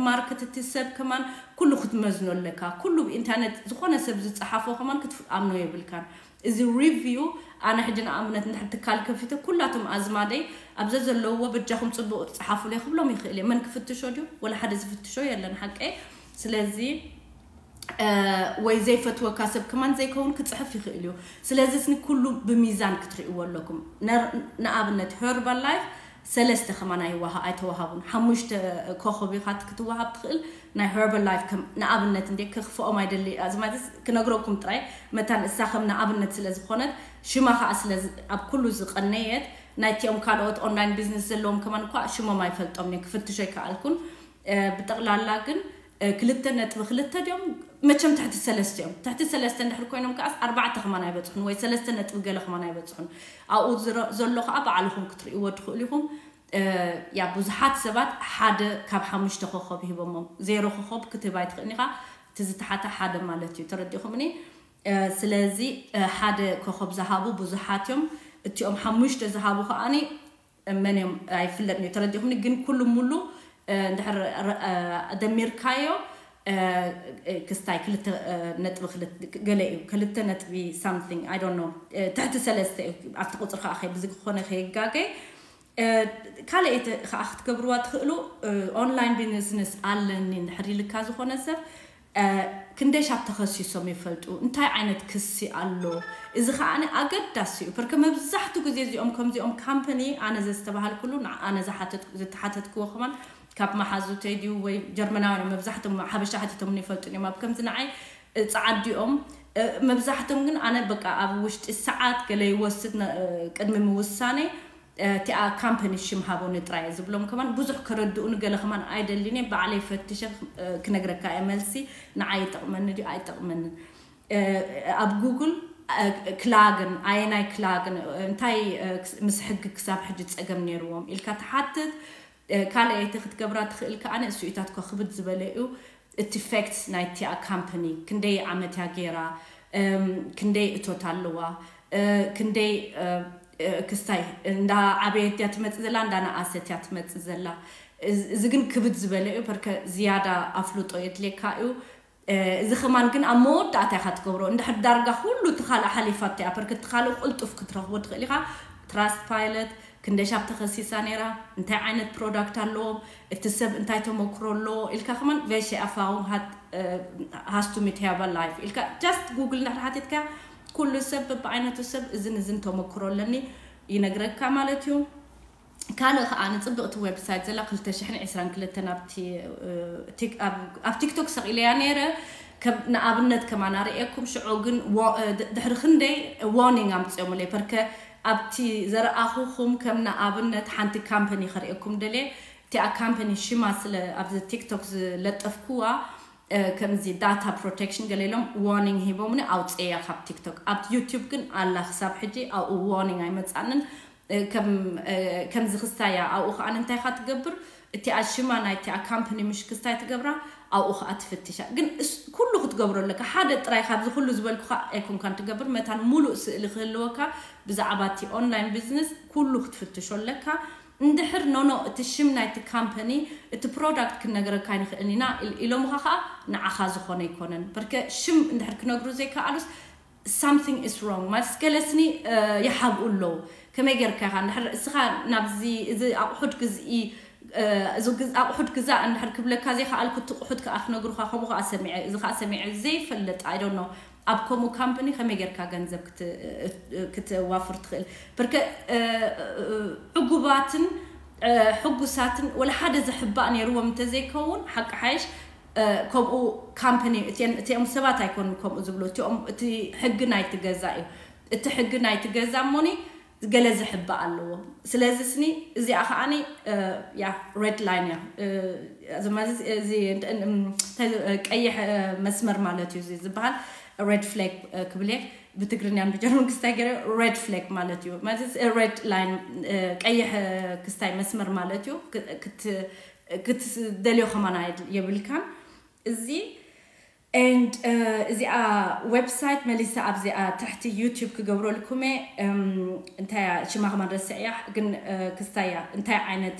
ማርክት እቲ ሰብ ከማን ኩሉ ክትመዝኖ ኣለካ። ኩሉ ብኢንተርነት ዝኾነ ሰብ ዝፀሓፎ ከማን ክትኣምኖ የብልካን። እዚ ሪቪው ኣነ ሕጂ ንኣብነት እንድሕር ትካል ከፊተ ኩላቶም ኣዝማደይ ኣብዘ ዘለውዎ በጃኹም ፅቡቕ ፀሓፉለይ ክብሎም ይኽእል እየ። መን ክፍትሾ ድዩ? ወላ ሓደ ዝፍትሾ የለን ሓቀይ። ስለዚ ወይ ዘይፈትወካ ሰብ ከማን ዘይከውን ክፅሕፍ ይኽእል እዩ። ስለዚ ስኒ ኩሉ ብሚዛን ክትርእይዎ ኣለኩም። ንኣብነት ሄርባል ላይፍ ሰለስተ ከማን ኣይወሃ ኣይተዋሃቡን። ሓሙሽተ ኮኸብ ኢኻ ክትወሃብ ትኽእል። ናይ ሄርባል ላይፍ ከም ንኣብነት እንደ ክኽፍኦም ኣይደሊ ኣዝማትስ ክነግረኩም ጥራይ መታን እሳ ከም ንኣብነት ስለ ዝኾነት ሽማ ከዓ ስለ ኣብ ኩሉ ዝቐነየት ናይቲኦም ካልኦት ኦንላይን ቢዝነስ ዘለዎም ከማን እኳ ሽሞም ኣይፈልጦም እየ ክፍትሾ ኣይከኣልኩን። ብጠቕላላ ግን ክልተ ነጥቢ ክልተ ድዮም መቸም ትሕቲ ሰለስተ እዮም። ትሕቲ ሰለስተ እንድሕር ኮይኖም ከዓስ ኣርባዕተ ከማን ኣይበፅሑን ወይ ሰለስተ ነጥቢ ገለ ከማን ኣይበፅሑን። ኣብኡ ዘሎ ከዓ ባዕልኹም ክትርእይዎ ትኽእሉ ኢኹም። ያ ብዙሓት ሰባት ሓደ ካብ ሓሙሽተ ኮኸብ ሂቦሞም። ዜሮ ኮኸብ ክትህብ ኣይትኽእልን ኢኻ። እቲ ዝተሓተ ሓደ ማለት እዩ። ተረዲኹምኒ? ስለዚ ሓደ ኮኸብ ዝሃቡ ብዙሓት እዮም። እቲኦም ሓሙሽተ ዝሃቡ ከዓኒ መን እዮም ኣይፍለጥን እዩ። ተረዲኹምኒ? ግን ኩሉ ሙሉ እንድሕር ደሚርካዮ ክስታይ ክልተ ነጥቢ ክልተ ገለ እዩ፣ ክልተ ነጥቢ something I don't know፣ ትሕቲ ሰለስተ እዩ። ኣብቲ ቁፅሪ ከዓ ከይ ብዚ ክኾነ ከይጋገ ካልእ ከዓ ክትገብርዋ ትኽእሉ። ኦንላይን ቢዝነስ ኣለኒ እንድሕር ኢልካ ዝኾነ ሰብ ክንደይ ሻብ ተኸሲሶም ይፈልጡ? እንታይ ዓይነት ክሲ ኣሎ? እዚ ከዓ ኣገዳሲ እዩ። ፐርከ መብዛሕቱ ግዜ እዚኦም ከምዚኦም ካምፓኒ ኣነ ዘስተባሃልኩሉ ኣነ ዝተሓተትክዎ ከማን ካብ መሓዙተይ ድዩ ወይ ጀርመናውያን መብዛሕቶም ሓበሻ ሓቲቶም ይፈልጡ እዮም። ኣብ ከምዚ ንዓይ ፃዓዲኦም መብዛሕቶም ግን ኣነ በቃ ኣብ ውሽጢ ሰዓት ገለ ይወስድ ቅድሚ ምውሳኔ እቲኣ ካምፓኒ ሽም ሃቦኒ ጥራይ ዝብሎም ከማን ብዙሕ ከረድኡኒ ገለ ከማን ኣይደልን እየ። ባዕለይ ፈትሸ ክነግረካ እየ መልሲ ንዓይ ይጠቕመኒ ድዩ ኣይጠቕመንን። ኣብ ጉግል ክላግን ኣየናይ ክላግን እንታይ ምስ ሕጊ ክሳብ ሕጂ ፀገም ነይርዎም ኢልካ ትሓትት። ካልኣይቲ ክትገብራ ትኽእል ከኣ እሱኢታት ኮ ክብድ ዝበለ እዩ። እቲ ፌክትስ ናይቲኣ ካምፓኒ ክንደይ ዓመት እያ ገይራ፣ ክንደይ እቶት ኣለዋ፣ ክንደይ ክስታይ እንዳ ዓበየት እያ ትመፅእ ዘላ እንዳ ነኣሰት እያ ትመፅእ ዘላ። እዚ ግን ክብድ ዝበለ እዩ። ፐርከ ዝያዳ ኣፍልጦ የድልየካ እዩ። እዚ ከማን ግን ኣብ መወዳእታ ኢኻ ትገብሮ። እንድሕር ዳርጋ ኩሉ እቲ ካልእ ሓሊፋቶ እያ ፐርከ እቲ ካልእ ቅልጡፍ ክትረኽቦ ትኽእል ኢኻ። ትራስት ፓይለት ክንደይ ሻብ ተኸሲሳ ነይራ፣ እንታይ ዓይነት ፕሮዳክት ኣለዎም፣ እቲ ሰብ እንታይ ተመክሮ ኣለዎ ኢልካ ከማን ቬሸ ኣፋውን ሃስቱ ሚት ሄባ ላይፍ ኢልካ ጃስት ጉግል እንድሕር ሓቲትካ ኩሉ ሰብ በብዓይነቱ ሰብ እዝን እዝን ተመክሮ ኣለኒ ይነግረካ ማለት እዩ። ካልእ ከዓ ንፅብቕቲ ዌብሳይት ዘላ ክልተ ሽሕን ዕስራን ክልተን ኣብቲ ኣብ ቲክቶክ ሰቒለያ ነይረ። ንኣብነት ከማና ርእየኩም ሽዑ ግን ድሕሪ ክንደይ ዋርኒንግ ኣምፅኦምለይ ፐርከ ኣብቲ ዘረኣኹኹም ከም ንኣብነት ሓንቲ ካምፓኒ ከርእየኩም ደልየ። እቲኣ ካምፓኒ ሽማ ስለ ኣብዚ ቲክቶክ ዝለጠፍኩዋ ከምዚ ዳታ ፕሮቴክሽን ገለ ኢሎም ዋርኒንግ ሂቦምኒ ኣውፅእያ ካብ ቲክቶክ። ኣብ ዩቲዩብ ግን ኣላ ክሳብ ሕጂ ኣብኡ ዋርኒንግ ኣይመፃንን። ከምዚ ክስታያ ኣብኡ ከዓ እንታይ ካ ትገብር እቲኣ ሽማ ናይቲኣ ካምፓኒ ምሽ ክስታይ ትገብራ ኣብኡ ከዓ ትፍትሻ። ግን ኩሉ ክትገብሮ ኣለካ። ሓደ ጥራይ ካብዚ ኩሉ ዝበልኩካ ኣይኮንካን ትገብር መታን ሙሉእ ስእሊ ክህልወካ ብዛዕባ እቲ ኦንላይን ቢዝነስ ኩሉ ክትፍትሾ ኣለካ። እንድሕር ኖኖ እቲ ሽም ናይቲ ካምፓኒ እቲ ፕሮዳክት ክንነግረካ ኣይንኽእልን ኢና ኢሎምኻ ከዓ ንዓኻ ዝኾነ ኣይኮነን። በርከ ሽም እንድሕር ክነግሩ ዘይከኣሉስ something is wrong ማለት ገለስኒ ይሓብኡ ኣለዉ። ከመይ ጌርካ ኢኻ እንድሕር እስኻ ናብዚ እዚ ኣቑሑት ግዝኢ ኣቑሑት ግዛእ እንድሕር ክብለካ ዘይከኣልኩ እቲ ኣቑሑት ከዓ ክነግሩኻ ከምኡ ከዓ ሰሚዐ እዚ ከዓ ሰሚዐ ዘይፈልጥ I don't know ኣብ ከምኡ ካምፓኒ ከመይ ጌርካ ገንዘብ ክትዋፍር ትኽእል? በርከ ዕጉባትን ሕጉሳትን ወላ ሓደ ዝሕባእ ነይርዎም እንተዘይከውን ሓቂ ሓይሽ ከምኡ ካምፓኒ እቲኦም ሰባት ኣይኮኑ ከምኡ ዝብሉ እቲኦም እቲ ሕጊ ናይቲ ገዛ እዩ። እቲ ሕጊ ናይቲ ገዛ እሞኒ ገለ ዝሕባእ ኣለዎ። ስለዚ ስኒ እዚኣ ከዓኒ ያ ሬድ ላይን እያ። እዚ ቀይሕ መስመር ማለት እዩ ዝበሃል። ሬድ ፍሌግ ክብል እየ ብትግርኛን ብጀርመን ክስታይ ገይረ ሬድ ፍሌግ ማለት እዩ። ማለት ሬድ ላይን ቀይሕ ክስታይ መስመር ማለት እዩ። ክትደልዮ ከማና የብልካን እዚ and እዚኣ ዌብሳይት መሊሳ ኣብዚኣ ትሕቲ ዩቲዩብ ክገብረልኩም እየ። እንታይ ሽማ ከማን ረስዕያ ግን ክስታያ እንታይ ዓይነት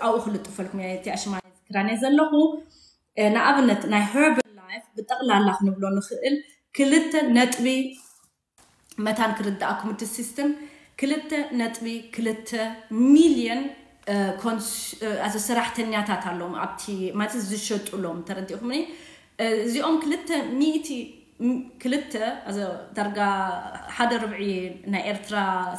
ኣብኡ ክልጥፈልኩም እየ እቲኣ ሽማ ክዳን እየ ዘለኹ። ንኣብነት ናይ ሄርባል ላይፍ ብጠቕላላ ክንብሎ ንኽእል ክልተ ነጥቢ መታን ክርዳእኩም እቲ ሲስተም ክልተ ነጥቢ ክልተ ሚልዮን ሰራሕተኛታት ኣለዎም ኣብቲ ማለት ዝሸጡሎም ተረዲእኹምኒ። እዚኦም ክልተ ሚእቲ ክልተ ዳርጋ ሓደ ርብዒ ናይ ኤርትራ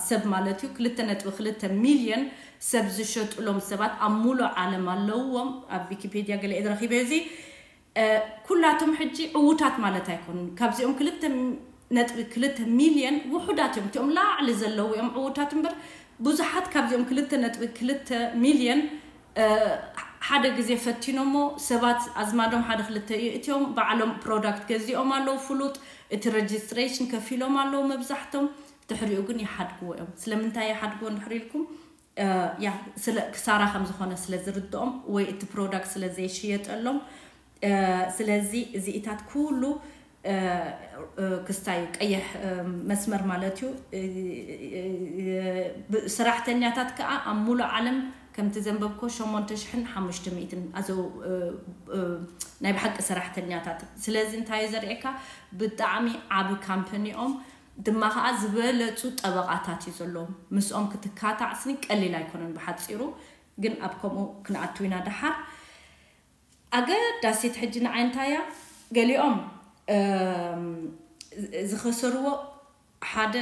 ሰብ ማለት እዩ ክልተ ነጥቢ ክልተ ሚልዮን ሰብ ዝሸጡሎም ሰባት ኣብ ሙሉእ ዓለም ኣለውዎም። ኣብ ዊኪፔድያ ገለ እየ ዝረኺበ እዚ ኩላቶም ሕጂ ዕዉታት ማለት ኣይኮኑን። ካብዚኦም ክልተ ነጥቢ ክልተ ሚልዮን ውሑዳት እዮም። እቲኦም ላዕሊ ዘለዉ እዮም ዕዉታት እምበር ብዙሓት ካብዚኦም ክልተ ነጥቢ ክልተ ሚልዮን ሓደ ግዜ ፈቲኖሞ ሰባት ኣዝማዶም ሓደ ክልተ እዩ። እቲኦም ባዕሎም ፕሮዳክት ገዚኦም ኣለዉ ፍሉጥ እቲ ሬጅስትሬሽን ከፊሎም ኣለዉ መብዛሕቶም። ድሕሪኡ ግን ይሓድግዎ እዮም። ስለምንታይ ይሓድግዎ እንድሕር ኢልኩም ያ ስለ ክሳራ ከም ዝኾነ ስለ ዝርድኦም ወይ እቲ ፕሮዳክት ስለ ዘይሽየጠሎም ስለዚ እዚኢታት ኩሉ ክስታይ ቀይሕ መስመር ማለት እዩ። ሰራሕተኛታት ከዓ ኣብ ሙሉእ ዓለም ከምቲ ዘንበብኮ ሸሞንተ ሽሕን ሓሙሽተ ሚእትን ኣዘው ናይ ብሓቂ ሰራሕተኛታት። ስለዚ እንታይ ዘርእካ ብጣዕሚ ዓቢ ካምፓኒኦም ድማ ከዓ ዝበለጹ ጠበቓታት እዩ ዘለዎም። ምስኦም ክትካታዕ ስኒ ቀሊል ኣይኮነን። ብሓጺሩ ግን ኣብ ከምኡ ክንኣቱ ኢና። ደሓር ኣገዳሲት ሕጂ ንዓይ እንታይ እያ፣ ገሊኦም ዝኸሰርዎ ሓደ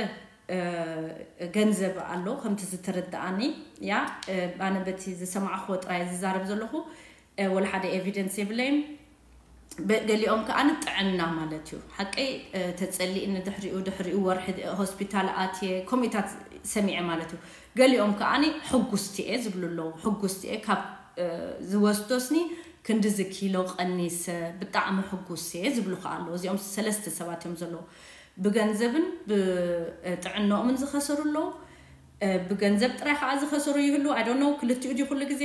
ገንዘብ ኣሎ ከምቲ ዝተረዳኣኒ። ያ ኣነ በቲ ዝሰማዕክዎ ጥራይ ዝዛረብ ዘለኹ፣ ወላ ሓደ ኤቪደንስ የብለይን። ገሊኦም ከዓ ንጥዕና ማለት እዩ። ሓቀይ ተፀሊእኒ ድሕሪኡ ድሕሪኡ ወርሒ ሆስፒታል ኣትየ ከምኡታት ሰሚዐ ማለት እዩ። ገሊኦም ከዓ ሕጉስቲ እየ ዝብሉ ኣለዉ። ሕጉስቲ እየ ካብ ዝወስዶ ስኒ ክንድዚ ኪሎ ቀኒሰ፣ ብጣዕሚ ሕጉስ እየ ዝብሉ ከዓ ኣለዉ። እዚኦም ሰለስተ ሰባት እዮም ዘለዉ። ብገንዘብን ብጥዕናኦምን ዝኸሰሩ ኣለዉ። ብገንዘብ ጥራይ ከዓ ዝኸሰሩ ይህሉ፣ I don't know፣ ክልቲኡ ድዩ ኩሉ ግዜ።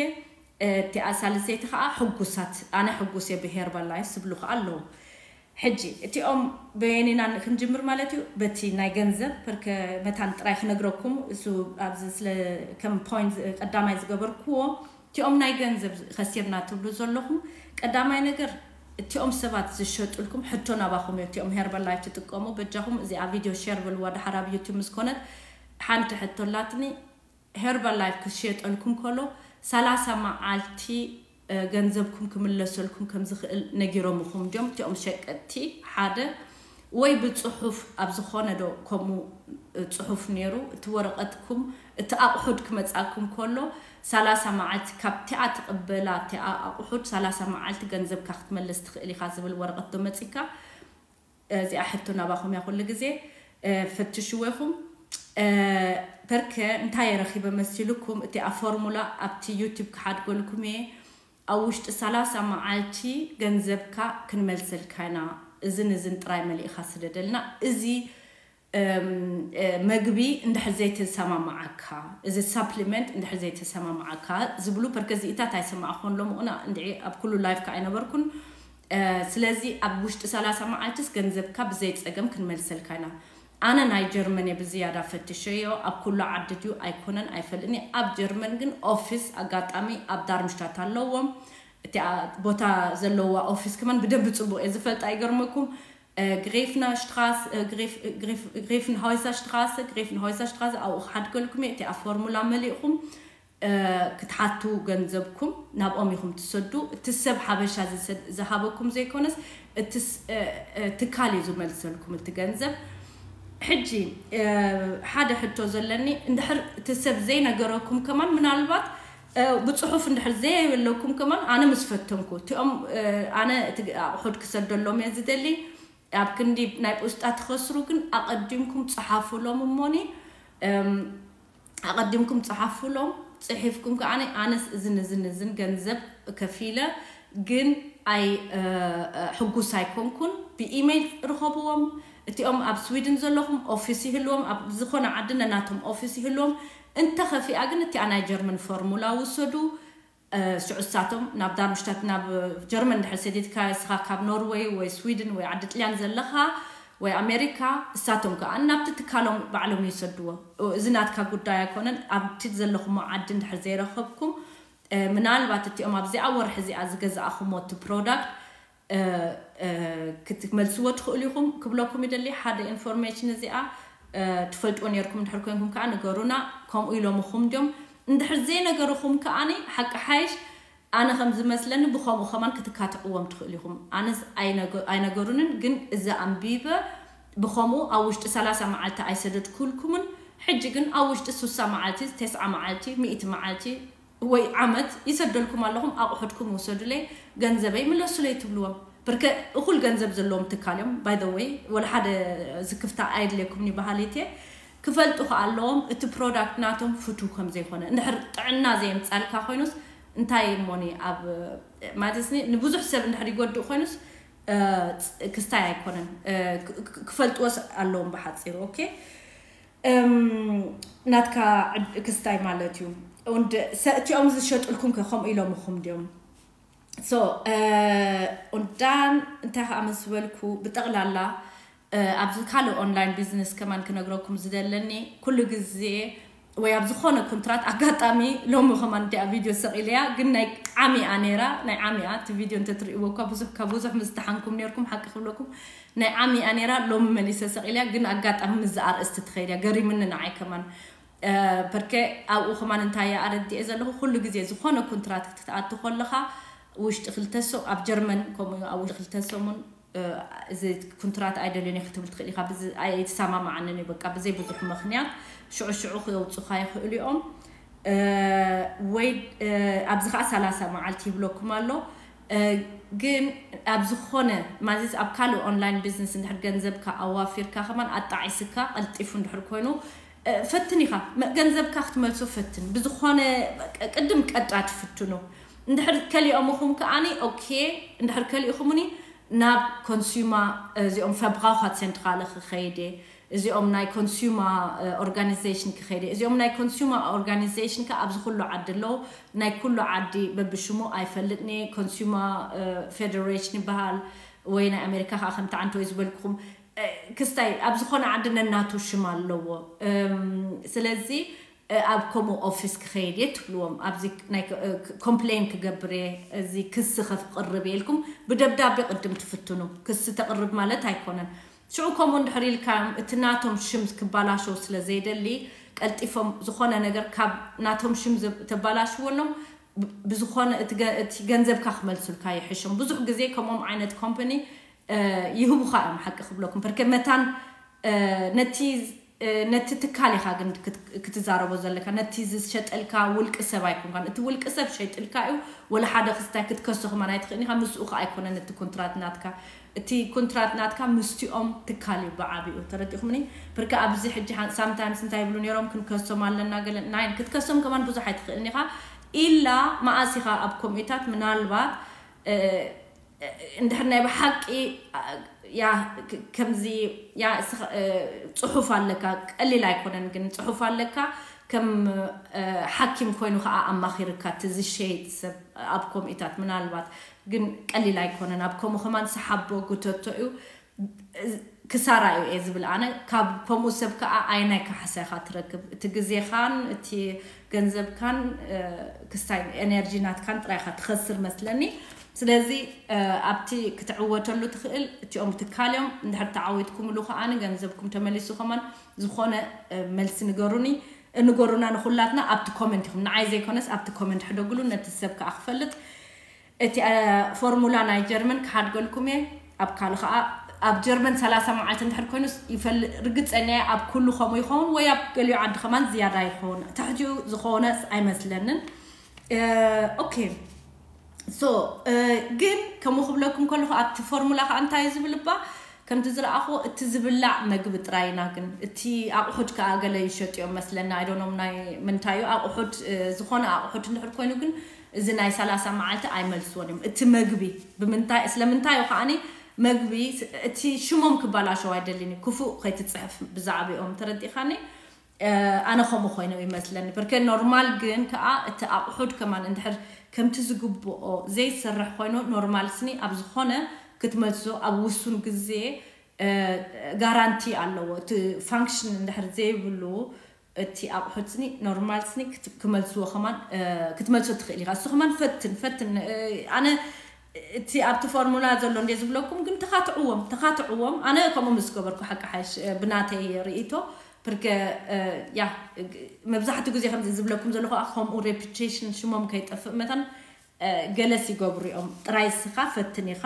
እቲኣ ሳልሰይቲ ከዓ ሕጉሳት፣ ኣነ ሕጉስ እየ ብሄርባል ላይፍ ዝብሉ ከዓ ኣለዉ። ሕጂ እቲኦም በየኒና ክንጅምር ማለት እዩ። በቲ ናይ ገንዘብ ፐርከ መታን ጥራይ ክነግረኩም፣ እሱ ኣብዚ ስለ ከም ፖይንት ቀዳማይ ዝገበርክዎ፣ እቲኦም ናይ ገንዘብ ከሲርና ትብሉ ዘለኹም፣ ቀዳማይ ነገር እቲኦም ሰባት ዝሸጡልኩም ሕቶ ናባኹም እዩ። እቲኦም ሄርባል ላይፍ ትጥቀሙ በጃኹም እዚኣ ቪድዮ ሼር በልዋ፣ ድሓር ኣብ ዩቱብ ምስ ኮነት። ሓንቲ ሕቶ ኣላትኒ፣ ሄርባል ላይፍ ክሽየጠልኩም ከሎ ሰላሳ መዓልቲ ገንዘብኩም ክምለሰልኩም ከም ዝኽእል ነጊሮምኹም ድዮም እቲኦም ሸቀጥቲ? ሓደ ወይ ብጽሑፍ ኣብ ዝኾነ ዶ ከምኡ ጽሑፍ ነይሩ፣ እቲ ወረቐትኩም እቲ ኣቑሑት ክመጻኩም ከሎ ሰላሳ መዓልቲ ካብቲኣ ትቕበላ እቲኣ ኣቑሑት ሰላሳ መዓልቲ ገንዘብካ ክትመልስ ትኽእል ኢኻ ዝብል ወረቐት ዶ መጺካ? እዚኣ ሕቶ ናባኹም እያ ኩሉ ግዜ። ፈትሽዎ ኢኹም። ፐርከ እንታይ የረኺበ መሲልኩም? እቲኣ ፎርሙላ ኣብቲ ዩቱብ ክሓድገልኩም እየ። ኣብ ውሽጢ ሰላሳ መዓልቲ ገንዘብካ ክንመልሰልካ ኢና። እዝን እዝን ጥራይ መሊእኻ ስደደልና። እዚ መግቢ እንድሕር ዘይተሰማማዓካ፣ እዚ ሳፕሊመንት እንድሕር ዘይተሰማማዓካ ዝብሉ ፐርከዚኢታት ኣይሰማዕኹን። ሎምቕና እንድዒ ኣብ ኩሉ ላይፍካ ኣይነበርኩን። ስለዚ ኣብ ውሽጢ ሰላሳ መዓልትስ ገንዘብካ ብዘይ ጸገም ክንመልሰልካ ኢና። ኣነ ናይ ጀርመን እየ ብዝያዳ ፈትሸዮ፣ ኣብ ኩሉ ዓዲ ድዩ ኣይኮነን ኣይፈልጥኒ። ኣብ ጀርመን ግን ኦፊስ ኣጋጣሚ ኣብ ዳርምሽታት ኣለዎም። እቲ ቦታ ዘለዋ ኦፊስ ከማን ብደንብ ጽቡቕ እየ ዝፈልጣ፣ ይገርመኩም። ግሬፍና ሽትራስ፣ ግሬፍን ሃይሳ ሽትራስ፣ ግሬፍን ሃይሳ ሽትራስ ኣብኡ ክሓድገልኩም እየ። እቲ ኣብ ፎርሙላ መሊእኹም ክትሓቱ ገንዘብኩም ናብኦም ኢኹም ትሰዱ። እቲ ሰብ ሓበሻ ዝሃበኩም ዘይኮነስ እቲ ትካል እዩ ዝመልሰልኩም እቲ ገንዘብ። ሕጂ ሓደ ሕቶ ዘለኒ፣ እንድሕር እቲ ሰብ ዘይነገረኩም ከማን ምናልባት ብፅሑፍ እንድሕር ዘየበለኩም ከማን ኣነ ምስ ፈተንኩ እቲኦም ኣነ እቲ ኣቑሑት ክሰደሎም እየ ዝደሊ። ኣብ ክንዲ ናይ ፖስጣ ትኸስሩ ግን ኣቐዲምኩም ጸሓፉሎም እሞኒ፣ ኣቐዲምኩም ጸሓፉሎም። ጽሒፍኩም ከኣ ኣነስ እዝን እዝን እዝን ገንዘብ ከፊለ ግን ኣይ ሕጉስ ኣይኮንኩን። ብኢሜይል ርኸብዎም። እቲኦም ኣብ ስዊድን ዘለኹም ኦፊስ ይህልዎም፣ ኣብ ዝኾነ ዓዲ ነናቶም ኦፊስ ይህልዎም። እንተኸፊኣ ግን እቲኣ ናይ ጀርመን ፎርሙላ ውሰዱ። ሽዑ እሳቶም ናብ ዳርምሽታት ናብ ጀርመን ድሕር ሰዲድካ እስኻ ካብ ኖርወይ ወይ ስዊድን ወይ ዓዲ ጥልያን ዘለኻ ወይ ኣሜሪካ፣ እሳቶም ከኣ ናብቲ ትካሎም ባዕሎም ይሰድዎ። እዚ ናትካ ጉዳይ ኣይኮነን። ኣብቲ ዘለኹሞ ዓዲ እንድሕር ዘይረኸብኩም ምናልባት እቲኦም ኣብዚኣ ወርሒ እዚኣ ዝገዛእኹሞ እቲ ፕሮዳክት ክትመልስዎ ትኽእሉ ኢኹም ክብለኩም ይደሊ። ሓደ ኢንፎርሜሽን እዚኣ ትፈልጥዎ ነርኩም እንድሕር ኮንኩም ከዓ ንገሩና። ከምኡ ኢሎምኹም ድዮም? እንድሕር ዘይነገርኹም ከዓኒ ሓቂ ሓይሽ ኣነ ከም ዝመስለኒ ብኸምኡ ከማን ክትካትዕዎም ትኽእሉ ኢኹም። ኣነስ ኣይነገሩንን፣ ግን እዚ ኣንቢበ ብኸምኡ ኣብ ውሽጢ ሰላሳ መዓልቲ ኣይሰደድኩልኩምን። ሕጂ ግን ኣብ ውሽጢ ሱሳ መዓልቲ፣ ተስዓ መዓልቲ፣ ሚእቲ መዓልቲ ወይ ዓመት ይሰደልኩም ኣለኹም፣ ኣቑሑትኩም ውሰዱለይ፣ ገንዘበይ ምለሱለይ ትብልዎም። ብርከ እኹል ገንዘብ ዘለዎም ትካል እዮም። By the way፣ ወላ ሓደ ዝክፍታ ኣየድልየኩምን እዩ በሃሊት እየ። ክፈልጡ ከኣ ኣለዎም እቲ ፕሮዳክት ናቶም ፍቱው ከም ዘይኮነ። እንድሕር ጥዕና ዘየምጻልካ ኮይኑስ እንታይ እሞኒ ኣብ ማለትኒ ንብዙሕ ሰብ እንድሕር ይጎድእ ኮይኑስ ክስታይ ኣይኮነን። ክፈልጥዎስ ኣለዎም ብሓጺሩ። ኦኬ፣ ናትካ ክስታይ ማለት እዩ። እቲኦም ዝሸጡልኩም ከ ከምኡ ኢሎምኹም ድዮም? So und dann እንታይ ከዓ ምስ በልኩ ብጠቕላላ ኣብዚ ካልእ ኦንላይን ቢዝነስ ከማን ክነግረኩም ዝደለኒ ኩሉ ግዜ ወይ ኣብ ዝኾነ ኮንትራት ኣጋጣሚ ሎሚ ከማን እቲኣ ቪድዮ ሰቒለያ ግን ናይ ዓሚኣ ነይራ ናይ ዓሚኣ እቲ ቪድዮ እንተትርእይዎ እኳ ብዙሕ ካብ ብዙሕ ምዝተሓንኩም ነርኩም ሓቂ ክብለኩም ናይ ዓሚኣ ነይራ ሎሚ መሊሰ ሰቒለያ ግን ኣጋጣሚ ምዝ ኣርእስቲ ትኸይድ እያ ገሪምኒ ንዓይ ከማን ፐርከ ኣብኡ ከማን እንታይ ኣረዲኤ ዘለኹ ኩሉ ግዜ ዝኾነ ኮንትራት ክትኣቱ ከለኻ ውሽጢ ክልተ ሰው ኣብ ጀርመን ከምኡ ኣብ ውሽጢ ክልተ ሰሙን እዚ ኩንትራት ኣይደልዮን ክትብል ትኽእል ኢኻ ኣይተሰማማዓንን እዩ በቃ ብዘይ ብዙሕ ምክንያት ሽዑ ሽዑ ክየውፁኻ ይኽእሉ እዮም ወይ ኣብዚ ከዓ ሰላሳ መዓልቲ ይብለኩም ኣሎ ግን ኣብ ዝኾነ ማለት ኣብ ካልእ ኦንላይን ቢዝነስ እንድሕር ገንዘብካ ኣዋፊርካ ከማን ኣጣዒስካ ቀልጢፉ እንድሕር ኮይኑ ፈትን ኢኻ ገንዘብካ ክትመልሶ ፈትን ብዝኾነ ቅድም ቀዳ ትፍትኑ እንድሕር ከሊኦምኹም ከዓኒ ኦኬ እንድሕር ከሊእኹምኒ ናብ ኮንሱማ እዚኦም ፈብራውካ ሴንትራለ ክኸይድ እየ እዚኦም ናይ ኮንሱማ ኦርጋኒዜሽን ክኸይድ እየ እዚኦም ናይ ኮንሱማ ኦርጋኒዜሽን ከ ኣብዚ ኩሉ ዓዲ ኣለዉ ናይ ኩሉ ዓዲ በብሽሙ ኣይፈልጥኒ ኮንሱማ ፌደሬሽን ይበሃል ወይ ናይ ኣሜሪካ ከዓ ከምቲ ዓንተ ወይ ዝበልኩኹም ክስታይ ኣብ ዝኾነ ዓዲ ነናቱ ሽም ኣለዎ ስለዚ ኣብ ከምኡ ኦፊስ ክኸይድ እየ ትብልዎም ኣብዚ ኮምፕሌን ክገብር እየ እዚ ክሲ ከፍቅርብ እየ ኢልኩም ብደብዳቤ ቅድም ትፍትኑ ክሲ ተቅርብ ማለት ኣይኮነን ሽዑ ከምኡ እንድሕር ኢልካ እቲ ናቶም ሽም ክባላሸው ስለ ዘይደሊ ቀልጢፎም ዝኾነ ነገር ካብ ናቶም ሽም ተባላሽወሎም ብዝኾነ እቲ ገንዘብካ ክመልሱልካ ይሕሾም ብዙሕ ግዜ ከምኦም ዓይነት ኮምፓኒ ይህቡኻ እዮም ሓቂ ክብለኩም ፐርከ መታን ነቲ ነቲ ትካል ኢኻ ግን ክትዛረቦ ዘለካ ነቲ ዝሸጠልካ ውልቂ ሰብ ኣይኮንካን እቲ ውልቂ ሰብ ሸይጥልካ እዩ ወላ ሓደ ክስታይ ክትከሶ ከማን ኣይትኽእል ኢኻ ምስኡ ከዓ ኣይኮነን እቲ ኮንትራት ናትካ እቲ ኮንትራት ናትካ ምስቲኦም ትካል እዩ ብዓብኡ ተረዲኹምኒ ብርካ ኣብዚ ሕጂ ሳምታይምስ እንታይ ይብሉ ነይሮም ክንከሶም ኣለና ገለ ናይ ክትከሶም ከማን ብዙሕ ኣይትኽእልን ኢኻ ኢላ መኣስ ኢኻ ኣብ ኮሚታት ምናልባት እንድሕር ናይ ብሓቂ ያ ከምዚ ያ ጽሑፍ ኣለካ ቀሊል ኣይኮነን ግን ጽሑፍ ኣለካ ከም ሓኪም ኮይኑ ከዓ ኣማኺርካ እቲ ዝሸይጥ ሰብ ኣብ ኮሚታት ምናልባት ግን ቀሊል ኣይኮነን ኣብ ከምኡ ከማን ሰሓቦ ጉተቶ እዩ ክሳራ እዩ እየ ዝብል ኣነ ካብ ከምኡ ሰብ ከዓ ኣይናይ ካሕሳ ኢካ ትረክብ እቲ ግዜኻን እቲ ገንዘብካን ክስታይ ኤነርጂ ናትካን ጥራይ ኢካ ትኸስር መስለኒ ስለዚ ኣብቲ ክትዕወተሉ ትኽእል እቲኦም ትካል እዮም እንድሕር ተዓዊትኩምሉ ከዓኒ ገንዘብኩም ተመሊሱ ከማን ዝኾነ መልሲ ንገሩኒ ንገሩና ንኩላትና ኣብቲ ኮመንት ኢኹም ንዓይ ዘይኮነስ ኣብቲ ኮመንት ሕደጉሉ ነቲ ሰብ ከዓ ክፈልጥ እቲ ፎርሙላ ናይ ጀርመን ክሓድገልኩም እየ ኣብ ካልእ ከዓ ኣብ ጀርመን ሰላሳ መዓልቲ እንድሕር ኮይኑስ ይፈልጥ ርግፀኛ እየ ኣብ ኩሉ ከምኡ ይኸውን ወይ ኣብ ገሊኡ ዓዲ ከማን ዝያዳ ይኸውን ትሕቲኡ ዝኾነስ ኣይመስለንን ኦኬ ሶ ግን ከምኡ ክብለኩም ከለኹ ኣብቲ ፎርሙላ ከዓ እንታይ ዝብል እባ ከምቲ ዝረኣኹ እቲ ዝብላዕ መግቢ ጥራይና ግን እቲ ኣቑሑት ከዓ ገለ ይሸጡ እዮም መስለና ኣይዶኖም ናይ ምንታይ እዩ ኣቑሑት ዝኾነ ኣቑሑት እንድሕር ኮይኑ ግን እዚ ናይ ሰላሳ መዓልቲ ኣይመልስዎን እዮም እቲ መግቢ ብምንታይ ስለምንታይ እዩ ከዓኒ መግቢ እቲ ሽሞም ክባላሸው ኣይደልን እዩ ክፉእ ከይትፅሕፍ ብዛዕባኦም ተረዲኻኒ ኣነ ከምኡ ኮይኑ ይመስለኒ ብርከ ኖርማል ግን ከዓ እቲ ኣቑሑት ከማን እንድሕር ከምቲ ዝግብኦ ዘይሰርሕ ኮይኑ ኖርማል ስኒ ኣብ ዝኾነ ክትመልሶ ኣብ ውሱን ግዜ ጋራንቲ ኣለዎ እቲ ፋንክሽን እንድሕር ዘይብሉ እቲ ኣቑሑት ስኒ ኖርማል ስኒ ክመልስዎ ከማን ክትመልሶ ትኽእል ኢኻ እሱ ከማን ፈትን ፈትን ኣነ እቲ ኣብቲ ፎርሙላ ዘሎ እንደ ዝብለኩም ግን ተኻትዕዎም ተኻትዕዎም ኣነ ከምኡ ምስ ገበርኩ ሓቂ ሓሽ ብናተይ ርእቶ ፕርከ ያ መብዛሕትኡ ግዜ ከምዚ ዝብለኩም ዘለኹ ከምኡ ሬፑቴሽን ሽሞም ከይጠፍእ መታን ገለስ ይገብሩ እዮም ጥራይ ስኻ ፈትን ኢኻ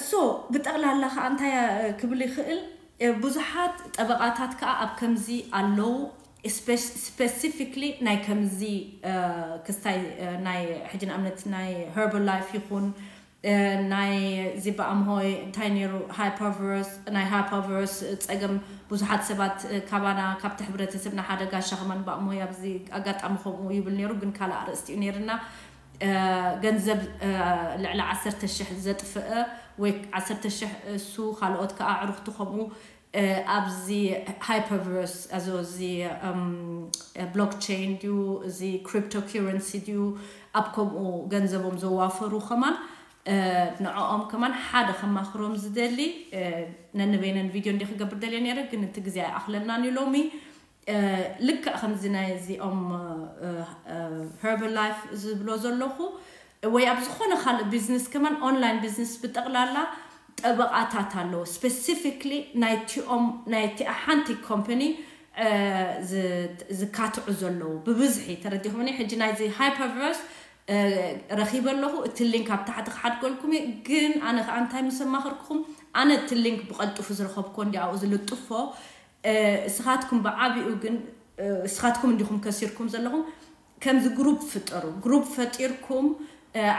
ሶ ብጠቕላላ ከዓ እንታይ ክብል ይኽእል ብዙሓት ጠበቓታት ከዓ ኣብ ከምዚ ኣለዉ ስፔሲፊክሊ ናይ ከምዚ ክስታይ ናይ ሕጂ ንኣብነት ናይ ሄርባል ላይፍ ይኹን ናይ ዚባኣምሆይ እንታይ ነይሩ ሃይፐርቨርስ ናይ ሃይፐርቨርስ ፀገም ብዙሓት ሰባት ካባና ካብቲ ሕብረተሰብና ሓደ ጋሻ ከማን ባእምሆይ ኣብዚ ኣጋጣሚ ከምኡ ይብል ነይሩ ግን ካልእ ኣርእስቲ እዩ ነይርና ገንዘብ ልዕሊ ዓሰርተ ሽሕ ዘጥፍአ ወይ ዓሰርተ ሽሕ እሱ ካልኦት ከዓ ኣዕሩኽቱ ከምኡ ኣብዚ ሃይፐርቨርስ እዚ ብሎክቸይን ድዩ እዚ ክሪፕቶ ኪረንሲ ድዩ ኣብ ከምኡ ገንዘቦም ዘዋፈሩ ከማን ንዕኦም ከማን ሓደ ከማኽሮም ዝደሊ ነንበይነን ቪድዮ እንዲ ክገብር ደልየ ነይረ ግን እቲ ግዜ ኣይኣኽለናን እዩ ሎሚ ልክዕ ከምዚ ናይ እዚኦም Herbalife ዝብሎ ዘለኹ ወይ ኣብ ዝኾነ ካልእ ቢዝነስ ከማን ኦንላይን ቢዝነስ ብጠቕላላ ጠበቓታት ኣለዎ። ስፔሲፊክሊ ናይቲኦም ናይቲኣ ሓንቲ ኮምፓኒ ዝካትዑ ዘለዉ ብብዝሒ ተረዲኹምኒ። ሕጂ ናይዚ ሃይፐርቨርስ ረኺበ ኣለኹ። እቲ ሊንክ ኣብ ታሕቲ ክሓድገልኩም እዩ። ግን ኣነ ከዓ እንታይ ምስ ኣማኸርኩኹም፣ ኣነ እቲ ሊንክ ብቐልጥፉ ዝረኸብኩዎ እንዲ ኣብኡ ዝልጥፎ፣ እስኻትኩም ብዓቢኡ ግን እስኻትኩም እንዲኹም ከሲርኩም ዘለኹም። ከምዚ ግሩፕ ፍጠሩ። ግሩፕ ፈጢርኩም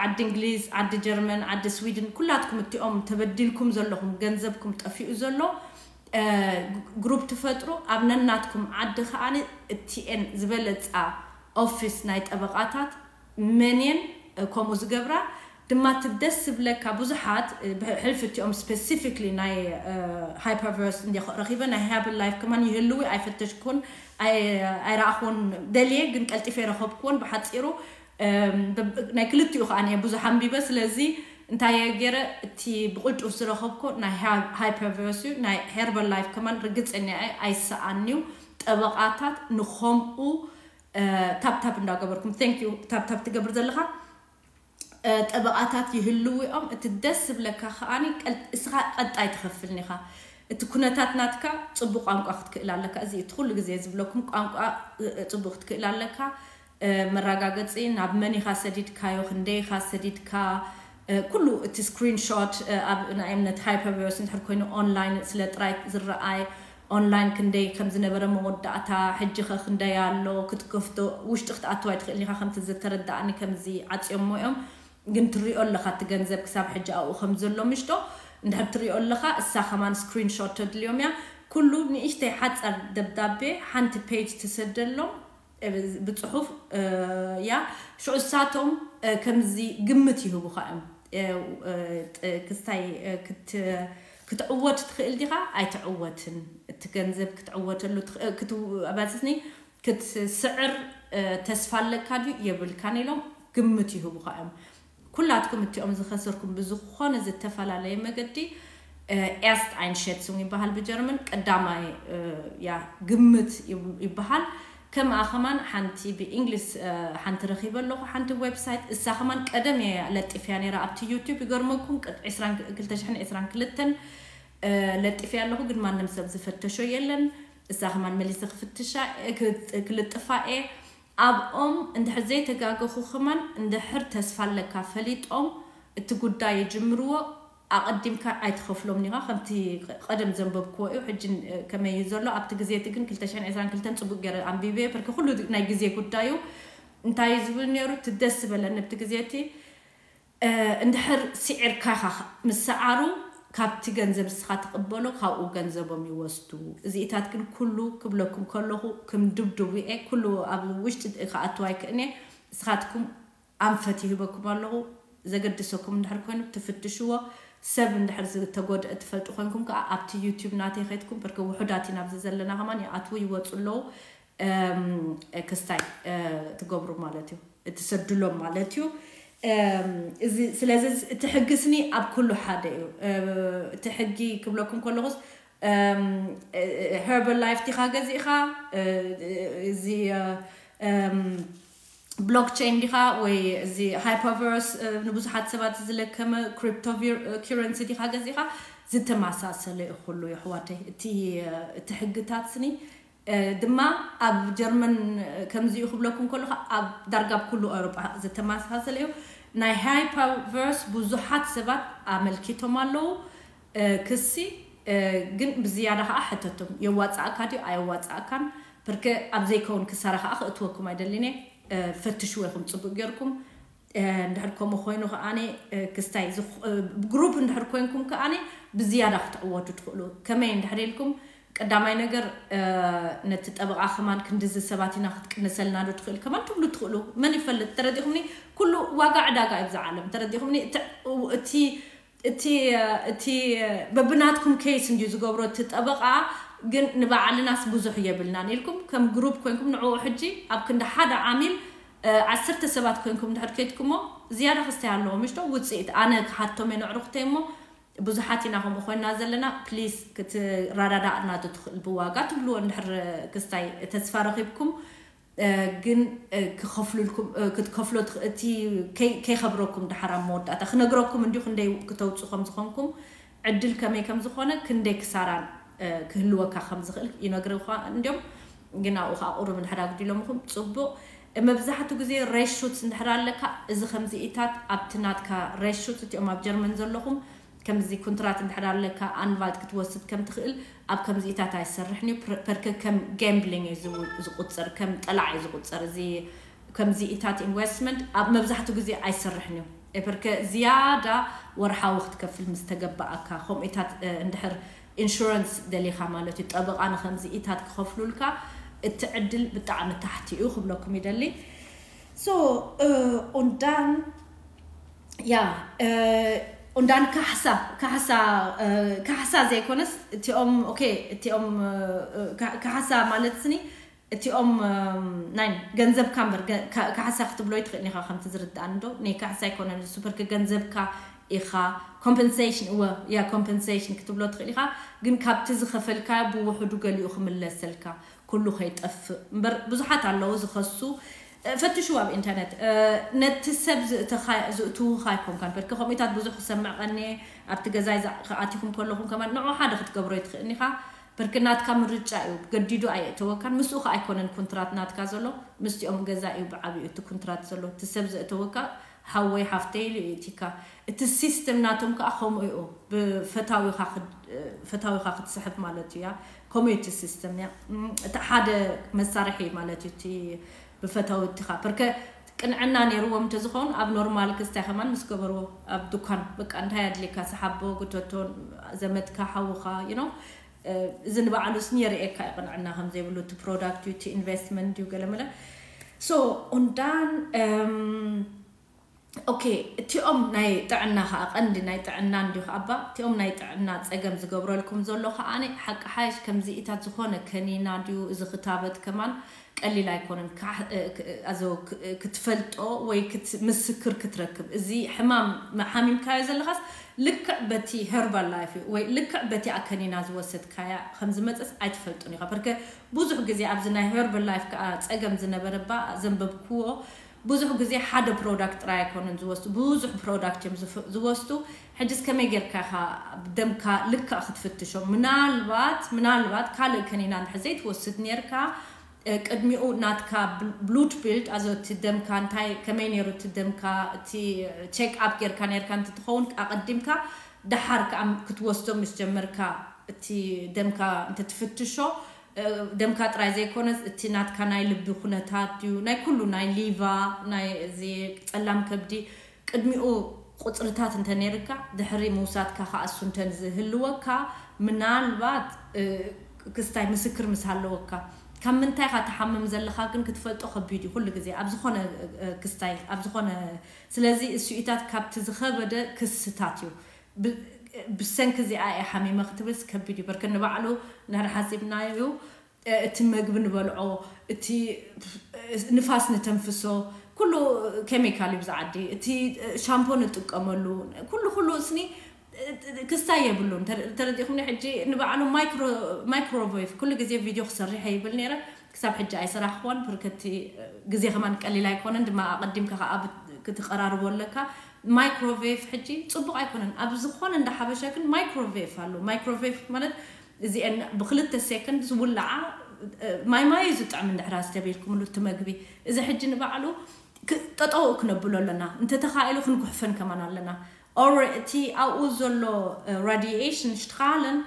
ዓዲ እንግሊዝ፣ ዓዲ ጀርመን፣ ዓዲ ስዊድን፣ ኩላትኩም እቲኦም ተበዲልኩም ዘለኹም፣ ገንዘብኩም ጠፊኡ ዘሎ ግሩፕ ትፈጥሩ። ኣብ ነናትኩም ዓዲ ከዓኒ እቲኤን ዝበለፃ ኦፊስ ናይ ጠበቓታት መን እየን ከምኡ ዝገብራ ድማ ትደስ ዝብለካ። ብዙሓት ብሕልፊ እቲኦም ስፔሲፊክሊ ናይ ሃይፐርቨርስ እንዲ ረኺበ ናይ ሃብል ላይፍ ከማን ይህልዊ ኣይፈተሽኩን ኣይረኣኹን። ደልየ ግን ቀልጢፈ የረኸብኩዎን ብሓፂሩ ናይ ክልቲኡ ከዓ እየ ብዙሕ ኣንቢበ። ስለዚ እንታይ እየ ገይረ፣ እቲ ብቕልጡፍ ዝረኸብኩ ናይ ሃይፐርቨርስ እዩ። ናይ ሄርበል ላይፍ ከማን ርግፀኛ እየ ኣይሰኣንዩ። ጠበቓታት ንኸምኡ ታፕታፕ እንዳገበርኩም፣ thank you፣ ታፕታፕ ትገብር ዘለኻ ጠበቓታት ይህልው እዮም። እቲ ደስ ዝብለካ ከዓኒ እስኻ ቀጣይ ትኸፍል ኒኻ። እቲ ኩነታት ናትካ ፅቡቅ ቋንቋ ክትክእል ኣለካ። እዚ እቲ ኩሉ ግዜ ዝብለኩም ቋንቋ ፅቡቅ ክትክእል ኣለካ። መረጋገፂ ናብ መን ኢኻ ሰዲድካዮ፣ ክንደይ ኢኻ ሰዲድካ፣ ኩሉ እቲ ስክሪንሾት ኣብ ናይ እምነት ሃይፐርቨርስ እንድሕር ኮይኑ ኦንላይን ስለ ጥራይ ዝረኣይ ኦንላይን ክንደይ ከም ዝነበረ መወዳእታ፣ ሕጂ ኸ ክንደይ ኣሎ ክትከፍቶ ውሽጢ ክትኣትዋ ኣይትኽእል ኢኻ። ከምቲ ዝተረዳእኒ ከምዚ ዓፅዮሞ እዮም። ግን ትሪኦ ኣለኻ እቲ ገንዘብ ክሳብ ሕጂ ኣብኡ ከም ዘሎ ምሽጦ እንድሕር ትሪኦ ኣለኻ። እሳ ከማን ስክሪንሾት ተድልዮም እያ። ኩሉ ንእሽተይ ሓፃር ደብዳቤ ሓንቲ ፔጅ ትሰደሎም ብፅሑፍ እያ። ሽዑ እሳቶም ከምዚ ግምት ይህቡኻ እዮም። ክስታይ ክትዕወት ትኽእል ዲኻ ኣይትዕወትን፣ እቲ ገንዘብ ክትዕወተሉ ክትባፅስኒ ክትስዕር ተስፋ ኣለካ ድዩ የብልካን ኢሎም ግምት ይህቡኻ እዮም። ኩላትኩም እቲኦም ዝኸሰርኩም ብዝኾነ ዝተፈላለየ መገዲ ኤርስት ኣይንሸትሱንግ ይበሃል ብጀርመን። ቀዳማይ ያ ግምት ይበሃል። ከምኣ ከማን ሓንቲ ብእንግሊዝ ሓንቲ ረኺበ ኣለኹ፣ ሓንቲ ዌብሳይት። እሳ ከማን ቀደም እየ ለጢፍያ ነይራ ኣብቲ ዩቲዩብ። ይገርመኩም፣ ክልተ ሽሕን ዕስራን ክልተን ለጢፍያ ኣለኹ፣ ግን ማንም ሰብ ዝፈተሾ የለን። እሳ ከማን መሊሰ ክፍትሻ ክልጥፋ እየ። ኣብኦም እንድሕር ዘይተጋገኹ ከማን እንድሕር ተስፋ ኣለካ ፈሊጦም እቲ ጉዳይ ይጅምርዎ ኣቐዲምካ ኣይትኸፍሎም ኒኻ። ከምቲ ቀደም ዘንበብክዎ እዩ። ሕጂ ከመይ እዩ ዘሎ ኣብቲ ግዜ እቲ ግን ክልተ ሽሕን ዕስራን ክልተን ፅቡቅ ገይረ ኣንቢበ። በርኪ ኩሉ ናይ ግዜ ጉዳዩ እንታይ እዩ ዝብል ነይሩ? እቲ ደስ ዝበለኒ ኣብቲ ግዜ እቲ እንድሕር ስዒርካ ኢኻ ምስ ሰዓሩ ካብቲ ገንዘብ ንስኻ ትቕበሎ ካብኡ ገንዘቦም ይወስዱ። እዚኢታት ግን ኩሉ ክብለኩም ከለኹ ክም ድብድቡ እየ። ኩሉ ኣብ ውሽጢ ክኣትው ኣይክእልንየ። ንስኻትኩም ኣንፈት ይህበኩም ኣለኹ። ዘገድሰኩም እንድሕር ኮይኑ ትፍትሽዎ። ሰብ እንድሕር ዝተጎድአ ትፈልጡ ኮንኩም ከዓ ኣብቲ ዩቲዩብ ናተይ ከይትኩም በርከ ውሑዳት ኢና ኣብዚ ዘለና ከማን ይኣትዉ ይወፁ ኣለዉ። ክስታይ ትገብሩ ማለት እዩ፣ እትሰድሎም ማለት እዩ። ስለዚ እቲ ሕግስኒ ኣብ ኩሉ ሓደ እዩ። እቲ ሕጊ ክብለኩም ከለኹስ ሄርበል ላይፍ ዲኻ ገዚእኻ፣ እዚ ብሎክቸይን ዲኻ ወይ እዚ ሃይፐርቨርስ ንብዙሓት ሰባት ዝለከመ ክሪፕቶ ኪረንሲ ዲኻ ገዚእኻ፣ ዝተመሳሰለ እዩ ኩሉ የሕዋተይ። እቲ ሕግታት ስኒ ድማ ኣብ ጀርመን ከምዚኡ ክብለኩም ከለኹ ኣብ ዳርጋ ኣብ ኩሉ ኣውሮጳ ዝተመሳሰለ እዩ። ናይ ሃይፐርቨርስ ብዙሓት ሰባት ኣመልኪቶም ኣለዉ። ክሲ ግን ብዝያዳ ከዓ ሕተቶም የዋፅኣካ ድዩ ኣየዋፅኣካን። ብርክ ኣብ ዘይከውን ክሳራ ከዓ ክእትወኩም ኣይደሊነ። ፈትሽዎ ኢኹም ፅቡቅ ጌርኩም። እንድሕር ከምኡ ኮይኑ ከዓኒ ክስታይ ግሩፕ እንድሕር ኮይንኩም ከዓኒ ብዝያዳ ክትዕወቱ ትኽእሉ። ከመይ እንድሕር ኢልኩም ቀዳማይ ነገር ነቲ ጠበቓ ከማን ክንድዚ ሰባት ኢና ክትቅንሰልና ዶ ትኽእል ከማን ትብሉ ትኽእሉ። መን ይፈልጥ? ተረዲኹምኒ? ኩሉ ዋጋ ዕዳጋ እዩ ብዛ ዓለም። ተረዲኹምኒ? እቲ እቲ በብናትኩም ኬስ እንድዩ ዝገብሮ እቲ ጠበቓ። ግን ንባዕልናስ ብዙሕ የብልናን ኢልኩም ከም ግሩፕ ኮይንኩም ንዕኡ ሕጂ ኣብ ክንዲ ሓደ ዓሚል ዓሰርተ ሰባት ኮይንኩም እንድሕር ከይድኩሞ ዝያዳ ክስታይ ኣለዎ ምሽቶ ውፅኢት ኣነ ክሓቶም እየ ንዕሩኽተይ እሞ ብዙሓት ኢና ከምኡ ኮይና ዘለና። ፕሊስ ክትረዳዳእና ትኽእል ብዋጋ ትብልዎ እንድሕር ክስታይ ተስፋ ረኺብኩም፣ ግን ክኸፍሉልኩም ክትከፍሎ እቲ ከይኸብረኩም ድሓር ኣብ መወዳእታ ክነግረኩም እንዲሁ ክንደይ ክተውፁ ከም ዝኾንኩም ዕድል ከመይ ከም ዝኾነ ክንደይ ክሳራን ክህልወካ ከም ዝኽእል ይነግርኻ እንዲዮም። ግን ኣብኡ ከዓ ቁሩብ እንድሕር ኣጉዲሎምኹም ፅቡቕ። መብዛሕቱ ግዜ ሬሹት እንድሕር ኣለካ፣ እዚ ከምዚኢታት ኣብቲ ናትካ ሬሹት እቲኦም ኣብ ጀርመን ዘለኹም ከምዚ ኩንትራት እንድሕር ኣለካ ኣንቫልት ክትወስድ ከም ትኽእል ኣብ ከምዚኢታት ኣይሰርሕን እዩ። ፐርከ ከም ጋምብሊንግ እዩ ዝቁፅር፣ ከም ጠላዕ እዩ ዝቁፅር። እዚ ከምዚኢታት ኢንቨስትመንት ኣብ መብዛሕቱ ግዜ ኣይሰርሕን እዩ። ፐርከ ዝያዳ ወርሓዊ ክትከፍል ምስ ተገባኣካ ከምኡኢታት እንድሕር ኢንሹራንስ ደሊኻ ማለት እዩ። ጠበቓ ንኸምዚኢታት ክኸፍሉልካ እቲ ዕድል ብጣዕሚ ታሕቲ እዩ ክብለኩም ይደሊ። So ኡንዳን ያ ኡንዳን ካሕሳ ካሕሳ ካሕሳ ዘይኮነስ እቲኦም ኦኬ እቲኦም ካሕሳ ማለት ስኒ እቲኦም ናይ ገንዘብካ እምበር ካሕሳ ክትብሎ ይትኽእል ኢኻ። ከምቲ ዝርዳእኒ ዶ ናይ ካሕሳ ኣይኮነን ሱፐር ገንዘብካ ኢኻ ኮምፐንሴሽን እወ ያ ኮምፐንሴሽን ክትብሎ ትኽእል ኢኻ። ግን ካብቲ ዝኸፈልካ ብውሕዱ ገሊኡ ክምለሰልካ ኩሉ ከይጠፍእ እምበር ብዙሓት ኣለዉ ዝኸሱ። ፈትሹ ኣብ ኢንተርነት ነቲ ሰብ ዝእትውኻ ኣይኮንካን በርክ ከምኡታት ብዙሕ ክሰምዕ ቀኒ ኣብቲ ገዛይ ኣቲኹም ከለኹም ከማን ንዑ ሓደ ክትገብሮ ይትኽእልኒ ኢኻ። በርክ ናትካ ምርጫ እዩ። ገዲዱ ኣየእተወካን ምስኡ ከዓ ኣይኮነን ኩንትራት ናትካ ዘሎ ምስቲኦም ገዛ እዩ ብዓብዩ እቲ ኩንትራት ዘሎ እቲ ሰብ ዘእተወካ ሓወይ ሓፍተይ ኢሉ እዩ እቲካ። እቲ ሲስተም ናቶም ከዓ ከምኡ እዩ። ብፈታዊኻ ፈታዊኻ ክትስሕብ ማለት እዩ ያ ከምኡ እቲ ሲስተም ያ እቲ ሓደ መሳርሒ ማለት እዩ እቲ ብፈታዊ እቲኻ ፐርከ ቅንዕና ነይርዎም እንተዝኸውን ኣብ ኖርማል ክስታይ ከማን ምስ ገበርዎ ኣብ ድኳን በቃ እንታይ ኣድልካ ሰሓቦ ግተቶ ዘመድካ ሓውኻ you know እዚ ንባዕሉስ የርእየካ እዩ ቅንዕና ከም ዘይብሉ እቲ ፕሮዳክት እዩ እቲ ኢንቨስትመንት እዩ ገለመለ so ኡንዳን ኦኬ እቲኦም ናይ ጥዕና ከዓ ቀንዲ ናይ ጥዕና እንዲሁ ኣባ እቲኦም ናይ ጥዕና ፀገም ዝገብረልኩም ዘሎ ከዓ ሓቂ ሓይሽ ከምዚኢታት ዝኾነ ከኒና ድዩ እዚ ክታበት ከማን ቀሊል ኣይኮነን ክትፈልጦ ወይ ምስክር ክትረክብ እዚ ሕማም ሓሚምካዮ ዘለኻስ ልክዕ በቲ ሄርባል ላይፍ ወይ ልክዕ በቲ ኣከኒና ዝወሰድካያ ከም ዝመፀስ ኣይትፈልጡን ኢኻ በርከ ብዙሕ ግዜ ኣብዚ ናይ ሄርባል ላይፍ ከዓ ፀገም ዝነበረባ ዘንበብክዎ ብዙሕ ግዜ ሓደ ፕሮዳክት ጥራይ ኣይኮነን ዝወስዱ ብዙሕ ፕሮዳክት እዮም ዝወስዱ ሕጅስ ከመይ ጌርካ ኢኻ ደምካ ልክዕ ክትፍትሾ ምናልባት ምናልባት ካልእ ከኒና እንድሕር ዘይትወስድ ኔርካ ቅድሚኡ ናትካ ብሉድ ቢልድ ኣዞ እቲ ደምካ እንታይ ከመይ ነይሩ እቲ ደምካ እቲ ቸክ ኣፕ ጌርካ ነርካ እንትትኸውን ኣቐዲምካ ደሓር ከዓ ክትወስዶ ምስ ጀመርካ እቲ ደምካ እንትትፍትሾ ደምካ ጥራይ ዘይኮነስ እቲ ናትካ ናይ ልቢ ኩነታት እዩ ናይ ኩሉ ናይ ሊቫ ናይ እዚ ፀላም ከብዲ ቅድሚኡ ቁፅርታት እንተነይርካ ድሕሪ ምውሳድካ ከኣሱ እንተ ዝህልወካ ምናልባት ክስታይ ምስክር ምስ ሃለወካ ካብ ምንታይ ካ ትሓምም ዘለካ ግን ክትፈልጦ ከቢድ እዩ ኩሉ ግዜ ኣብ ዝኾነ ክስታይ ኣብ ዝኾነ ስለዚ እሱኢታት ካብቲ ዝኸበደ ክስታት እዩ ብሰንኪ እዚኣ እየ ሓሚመ ክትብልስ ከቢድ እዩ በርከ ንባዕሉ ንሕር ሓሲብናዮ እዩ እቲ መግቢ ንበልዖ እቲ ንፋስ ንተንፍሶ ኩሉ ኬሚካል እዩ ብዝዓዲ እቲ ሻምፖ ንጥቀመሉ ኩሉ ኩሉ እስኒ ክስታይ የብሉን ተረዲኹምኒ ሕጂ ንባዕሉ ማይክሮዌቭ ኩሉ ግዜ ቪድዮ ክሰርሕ ይብል ነረ ክሳብ ሕጂ ኣይሰራሕክዎን ብርከቲ ግዜ ከማን ቀሊል ኣይኮነን ድማ ኣቐዲምካ ከዓ ክትቀራርቦ ኣለካ ማይክሮዌቭ ሕጂ ፅቡቅ ኣይኮነን ኣብ ዝኾነ እንዳ ሓበሻ ግን ማይክሮዌቭ ኣሎ ማይክሮዌቭ ማለት እዚአን ብክልተ ሴኮንድ ዝውላዓ ማይ ማይ ዝጥዕም እንድሕር ኣስተብሂልኩምሉ እቲ መግቢ እዚ ሕጂ ንባዕሉ ጠጠው ክነብሎ ኣለና እንተተኻኢሉ ክንጉሕፈን ከማን ኣለና ኦረ እቲ ኣብኡ ዘሎ ራዲሽን ሽትኻለን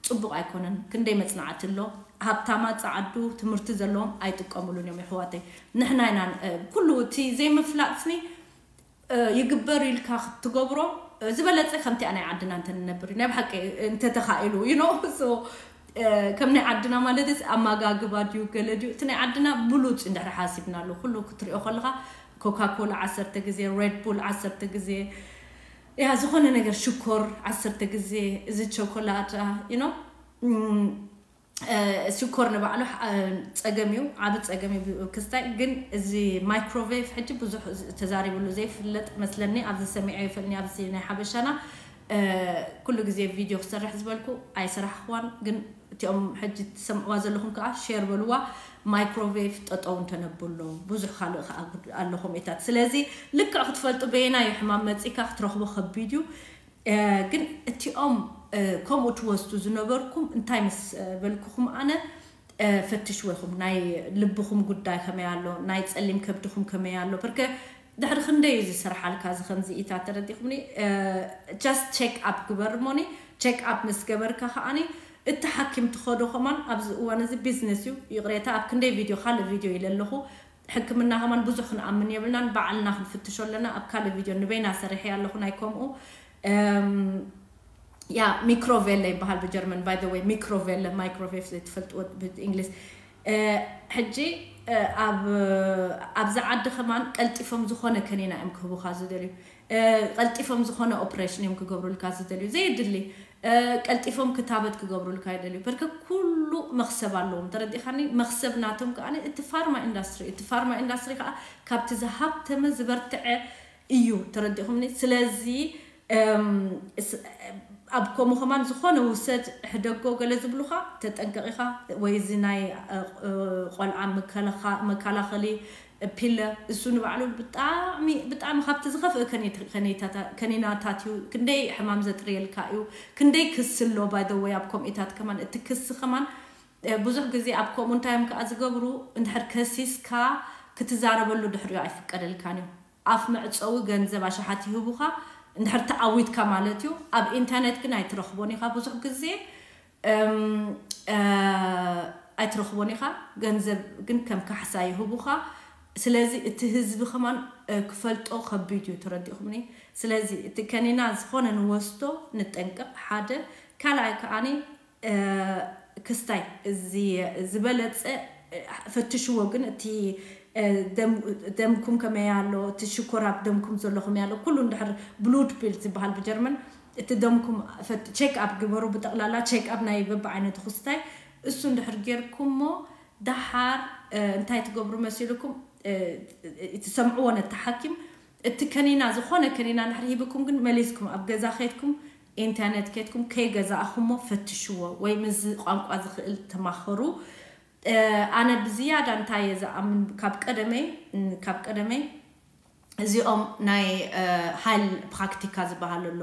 ፅቡቅ ኣይኮነን ክንደይ መፅናዕቲ ኣሎ ሃብታማ ፀዓዱ ትምህርቲ ዘለዎም ኣይጥቀምሉን እዮም ይሕዋተይ ንሕና ኢና ኩሉ እቲ ዘይምፍላጥ ስኒ ይግበር ኢልካ ክትገብሮ ዝበለፀ ከምቲኣ ናይ ዓድና እንተ ንነብር ናይ ብሓቂ እንተተኻኢሉ you know so ከም ናይ ዓድና ማለት ኣመጋግባ ድዩ ገለ ድዩ እቲ ናይ ዓድና ብሉፅ እንድሕር ሓሲብና ኣሎ ኩሉ ክትሪኦ ከለካ ኮካኮላ ዓሰርተ ግዜ ሬድ ቡል ዓሰርተ ግዜ ያ ዝኾነ ነገር ሽኮር ዓሰርተ ግዜ እዚ ቸኮላታ you know ሽኮር ንባዕሉ ፀገም እዩ ዓብ ፀገም እዩ ክስታይ ግን እዚ ማይክሮዌቭ ሕጂ ብዙሕ ተዛሪብሉ ዘይፍለጥ መስለኒ ኣብዚ ሰሚዐ ይፈልኒ ኣብዚ ናይ ሓበሻና ኩሉ ግዜ ቪድዮ ክሰርሕ ዝበልኩ ኣይሰራሕክዋን፣ ግን እቲኦም ሕጂ ትሰምዕዋ ዘለኹም ከዓ ሼር በልዋ። ማይክሮዌቭ ጠጠው እንተነብሎ ብዙሕ ካልእ ከዓ ኣለኹም ኢታት። ስለዚ ልክዕ ክትፈልጡ በየናይ ሕማም መፂካ ክትረኽቦ ከቢድ እዩ። ግን እቲኦም ከምኡ ትወስዱ ዝነበርኩም እንታይ ምስ በልኩኹም ኣነ፣ ፈትሽዎ ኢኹም። ናይ ልብኹም ጉዳይ ከመይ ኣሎ፣ ናይ ፀሊም ከብድኹም ከመይ ኣሎ። ብርከ ድሕሪ ክንደይ እዩ ዝሰርሓልካ እዚ ከምዚ ኢታት፣ ተረዲኹምኒ? ጀስት ቼክ ኣፕ ግበር እሞኒ። ቼክ ኣፕ ምስ ገበርካ ከዓኒ እቲ ሓኪም ትኸዶ ከማን ኣብዚ እዋን እዚ ቢዝነስ እዩ። ይቕሬታ ኣብ ክንደይ ቪድዮ ካልእ ቪድዮ ኢለ ኣለኹ። ሕክምና ከማን ብዙሕ ክንኣምን የብልናን፣ ባዕልና ክንፍትሾ ኣለና። ኣብ ካልእ ቪድዮ ንበይና ሰሪሐ ኣለኹ ናይ ከምኡ። ያ ሚክሮቬለ ይበሃል ብጀርመን። ባይ ወይ ሚክሮቬለ፣ ማይክሮዌቭ ዘይትፈልጥዎ ብእንግሊዝ። ሕጂ ኣብዛ ዓዲ ከማን ቀልጢፎም ዝኾነ ከኒና እዮም ክህቡኻ ዝደልዩ። ቀልጢፎም ዝኾነ ኦፕሬሽን እዮም ክገብሩልካ ዝደልዩ፣ ዘይድሊ። ቀልጢፎም ክታበት ክገብሩልካ ይደልዩ። በርከ ኩሉ መክሰብ ኣለዎም፣ ተረዲኻኒ? መክሰብ ናቶም ከዓ እቲ ፋርማ ኢንዳስትሪ፣ እቲ ፋርማ ኢንዳስትሪ ከዓ ካብቲ ዝሃብተመ ዝበርትዐ እዩ፣ ተረዲኹምኒ? ስለዚ ኣብ ከምኡ ከማን ዝኾነ ውሰድ፣ ሕደጎ፣ ገለ ዝብሉኻ ተጠንቀቂኻ። ወይ እዚ ናይ ቆልዓ መከላኸሊ ፒለ፣ እሱ ንባዕሉ ብጣዕሚ ብጣዕሚ ካብቲ ዝኸፍእ ከኒናታት እዩ። ክንደይ ሕማም ዘጥርየልካ እዩ፣ ክንደይ ክሲ ኣሎ። ባይ ወይ ኣብ ከምኢታት ከማን እቲ ክሲ ከማን ብዙሕ ግዜ ኣብ ከምኡ እንታይ እዮም ከዓ ዝገብሩ፣ እንድሕር ከሲስካ ክትዛረበሉ ድሕሪኡ ኣይፍቀደልካን እዩ። ኣፍ መዕፀዊ ገንዘብ ኣሽሓት ይህቡኻ፣ እንድሕር ተዓዊትካ ማለት እዩ። ኣብ ኢንተርኔት ግን ኣይትረኽቦን ኢኻ። ብዙሕ ግዜ ኣይትረኽቦን ኢኻ። ገንዘብ ግን ከም ካሕሳ ይህቡኻ። ስለዚ እቲ ህዝቢ ከማን ክፈልጦ ከቢድ እዩ፣ ተረዲኹምኒ? ስለዚ እቲ ከኒና ዝኾነ ንወስዶ ንጠንቀቕ፣ ሓደ። ካልኣይ ከዓኒ ክስታይ እዚ ዝበለፀ ፈትሽዎ። ግን እቲ ደምኩም ከመይ ኣሎ፣ እቲ ሽኮር ኣብ ደምኩም ዘሎ ከመይ ኣሎ፣ ኩሉ እንድሕር ብሉድ ፒል ዝበሃል ብጀርመን፣ እቲ ደምኩም ቼክ ኣፕ ግበሩ። ብጠቕላላ ቼክ ኣፕ ናይ በብዓይነቱ ክስታይ። እሱ እንድሕር ጌርኩሞ፣ ደሓር እንታይ ትገብሩ መሲልኩም? ትሰምዕዎ ነቲ ሓኪም። እቲ ከኒና፣ ዝኾነ ከኒና እንድሕር ሂብኩም ግን መሊስኩም ኣብ ገዛ ከይድኩም፣ ኢንተርኔት ከይድኩም ከይገዛእኹሞ ፈትሽዎ፣ ወይ ምስዚ ቋንቋ ዝኽእል ተማኸሩ። ኣነ ብዝያዳ እንታይ እየ ዝኣምን፣ ካብ ቀደመይ ካብ ቀደመይ እዚኦም ናይ ሃይል ፕራክቲካ ዝበሃል ኣሎ።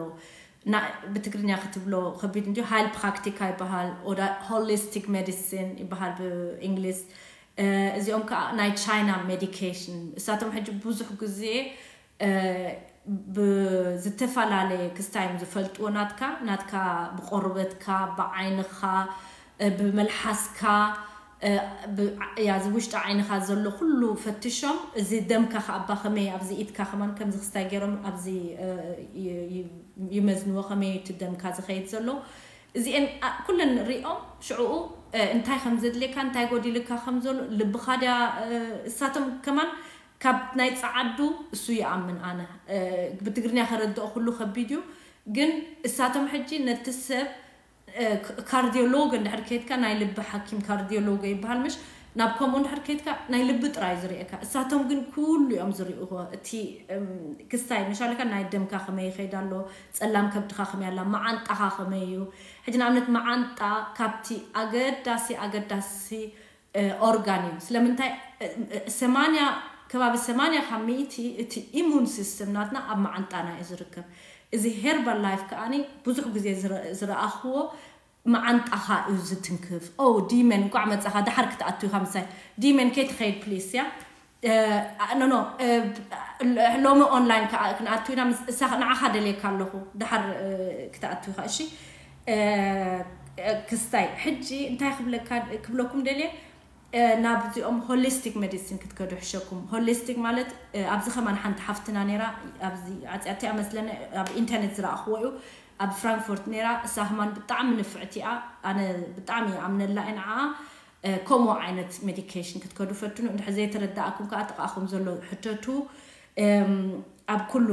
ብትግርኛ ክትብሎ ከቢድ እንዲዩ። ሃይል ፕራክቲካ ይበሃል፣ ኦዳ ሆሊስቲክ ሜዲሲን ይበሃል ብእንግሊዝ። እዚኦም ከዓ ናይ ቻይና ሜዲኬሽን። እሳቶም ሕጂ ብዙሕ ግዜ ብዝተፈላለየ ክስታይ እዮም ዝፈልጥዎ። ናትካ ናትካ ብቆርበትካ፣ ብዓይንኻ፣ ብመልሓስካ፣ ያ፣ እዚ ውሽጢ ዓይንኻ ዘሎ ኩሉ ፈትሾም። እዚ ደምካ ከኣባ ከመይ፣ ኣብዚ ኢድካ ከማን ከምዚ ክስታይ ገይሮም ኣብዚ ይመዝንዎ፣ ከመይ እቲ ደምካ ዝኸይድ ዘሎ። እዚአን ኩለን ሪኦም ሽዕኡ እንታይ ከም ዘድልየካ፣ እንታይ ጎዲልካ ከም ዘሎ፣ ልብኻ ድያ፣ እሳቶም ከማን ካብ ናይ ጸዓዱ እሱ ይኣምን ኣነ። ብትግርኛ ከረድኦ ኩሉ ከቢድ እዩ፣ ግን እሳቶም ሕጂ ነቲ ሰብ ካርዲዮሎግ እንድሕር ከይድካ፣ ናይ ልቢ ሓኪም ካርዲዮሎግ ይበሃል ምሽ? ናብ ከምኡ እንድሕር ከይድካ ናይ ልቢ ጥራይ ዝርእየካ። እሳቶም ግን ኩሉ እዮም ዝርእይዎ። እቲ ክስታይ ምሻልካ ናይ ደምካ ከመይ ይኸይድ ኣሎ፣ ጸላም ከብድኻ ከመይ ኣላ፣ መዓንጣኻ ከመይ እዩ። ሕጂ ንኣብነት መዓንጣ ካብቲ ኣገዳሲ ኣገዳሲ ኦርጋን እዩ። ስለምንታይ ሰማንያ፣ ከባቢ ሰማንያ ካብ ሚእቲ እቲ ኢሙን ሲስተም ናትና ኣብ መዓንጣና እዩ ዝርከብ። እዚ ሄርባል ላይፍ ከዓኒ ብዙሕ ግዜ ዝረኣኽዎ መዓንጣኻ እዩ ዝትንክፍ። ኦ ዲመን እንኳዕ መጻኻ፣ ደሓር ክትኣቱ ኢኻ ምሳይ። ዲመን ከይትኸይድ ፕሊስ ያ። ኖ ኖ፣ ሎሚ ኦንላይን ክንኣቱ ኢና። ንዓኻ ደልየካ ኣለኹ፣ ደሓር ክትኣቱ ኢኻ። እሺ ክስታይ፣ ሕጂ እንታይ ክብለካ ክብለኩም ደልየ፣ ናብዚኦም ሆሊስቲክ ሜዲሲን ክትከዱ ሕሸኩም። ሆሊስቲክ ማለት ኣብዚ ከማን ሓንቲ ሓፍትና ነይራ፣ ኣብዚ ዓፅያተያ መስለኒ፣ ኣብ ኢንተርኔት ዝረኣኽዎ እዩ። ኣብ ፍራንክፎርት ነይራ። እሳ ከማን ብጣዕሚ ንፍዕቲ እያ። ኣነ ብጣዕሚ ይኣምነላ እየ ንዓኣ። ከምኡ ዓይነት ሜዲኬሽን ክትከዱ ፈትኑ። እንድሕር ዘይተረዳእኩም ከዓ ጥቓኹም ዘሎ ሕተቱ። ኣብ ኩሉ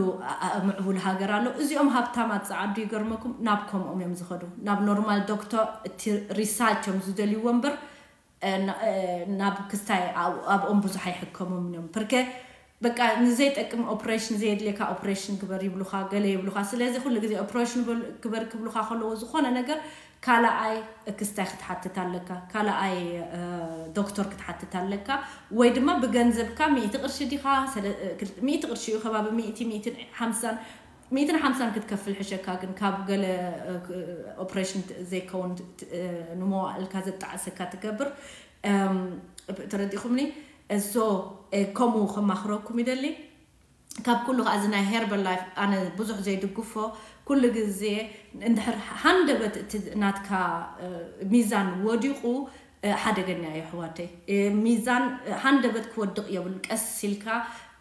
ምዕቡል ሃገር ኣሎ። እዚኦም ሃብታማት ጸዓዱ ይገርመኩም፣ ናብ ከምኦም እዮም ዝኸዱ። ናብ ኖርማል ዶክተር እቲ ሪሳርች እዮም ዝደልይዎ እምበር ናብ ክስታይ ኣብኦም ብዙሕ ኣይሕከሙም እዮም። ፕርከ በቃ ንዘይጠቅም ኦፕሬሽን፣ ዘየድልየካ ኦፕሬሽን ግበር ይብሉኻ፣ ገለ ይብሉኻ። ስለዚ ኩሉ ግዜ ኦፕሬሽን በል- ግበር ክብሉኻ ከለዎ ዝኾነ ነገር ካልኣይ ክስታይ ክትሓትት ኣለካ፣ ካልኣይ እ፣ ዶክተር ክትሓትት ኣለካ። ወይ ድማ ብገንዘብካ ሚእቲ ቅርሺ ዲኻ ሰለ- እ፣ ክል- ሚእቲ ቅርሺ እዩ፣ ከባቢ ሚእቲ፣ ሚእትን ሓምሳን፣ ሚእትን ሓምሳን ክትከፍል ሕሸካ። ግን ካብ ገለ እ፣ ክ- ኦፕሬሽን ት- ዘይከውን ት- እ፣ ንመዋእልካ ዘጣዕሰካ ትገብር። እም፣ ተረዲኹምኒ? እሶ እ፣ ከምኡ ከማኽረኩም ይደሊ። ካብ ኩሉ ከዓ እዚ ናይ ሄርበል ላይፍ ኣነ ብዙሕ ዘይድግፎ። ኩሉ ግዜ እንድሕር ሃንደበት እቲ ናትካ እ፣ ሚዛን ወዲቑ እ፣ ሓደገኛ እዩ ኣሕዋተይ። እ፣ ሚዛን እ፣ ሃንደበት ክወድቕ የብሉ። ቀስ ኢልካ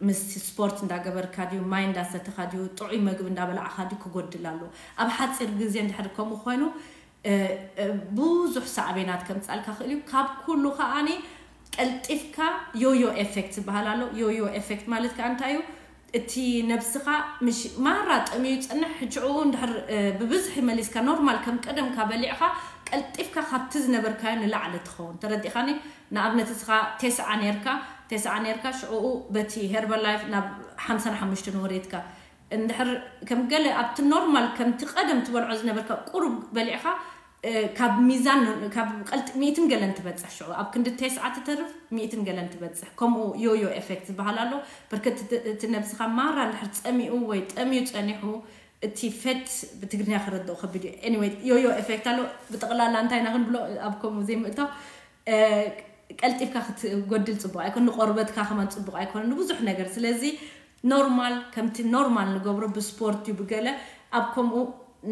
ምስ ስፖርት እንዳገበርካ ድዩ፣ ማይ እንዳሰተኻ ድዩ፣ ጥዑይ መግቢ እንዳበላዕካ ድዩ ክጎድል ኣሎ። ኣብ ሓፂር ግዜ እንድሕር ከምኡ ኮይኑ እ፣ እ፣ ብዙሕ ሳዕቤናት ከምፃልካ ክእል እዩ። ካብ ኩሉ ከዓኒ ቀልጢፍካ ዮዮ ኤፌክት ዝበሃል ኣሎ። ዮዮ ኤፌክት ማለት ከዓ እንታይ እዩ? እቲ ነብስኻ ምሽ ማራ ጠምዩ ይፅንሕ፣ ሕጂ ሽዑ እንድሕር እ፣ ብብዝሒ መሊስካ ኖርማል ከም ቀደምካ በሊዕካ ቀልጢፍካ ካብቲ ዝነበርካዮ ንላዕሊ ትኸውን። ተረዲኻኒ? ንኣብነት እስኻ ቴስዓ ነርካ፣ ቴስዓ ነርካ ሽዑኡ በቲ ሄርበል ላይፍ ናብ ሓምሳን ሓሙሽተን ወሬትካ እንድሕር ከም ገለ ኣብቲ ኖርማል ከምቲ ቀደም ትበልዖ ዝነበርካ ቁሩብ በሊዕካ እ፣ ካብ ሚዛን ካብ ቀልጢ ሚእትን ገለን ትበፅሕ። ሽዑ ኣብ ክንዲ ቴስዓ ትተርፍ ሚእትን ገለን ትበፅሕ። ከምኡ ዮዮ ኤፌክት ዝበሃል ኣሎ። ብርክት እቲ- እቲ ነብስኻ ማራ እንድሕር ፀሚኡ ወይ ጠምዩ ፀኒሑ እቲ ፌት ብትግርኛ ክረድኦ ከቢድ እዩ። ኤኒወይ ዮዮ ኤፌክት ኣሎ። ብጠቕላላ እንታይ ኢና ክንብሎ ኣብ ከምኡ ዘይምእታው እ፣ ቀልጢፍካ ክትጎድል ፅቡቅ ኣይኮን፣ ንቆርበትካ ከማን ፅቡቅ ኣይኮነ ንብዙሕ ነገር። ስለዚ ኖርማል ከምቲ ኖርማል ንገብሮ ብስፖርት እዩ ብገለ ኣብ ከምኡ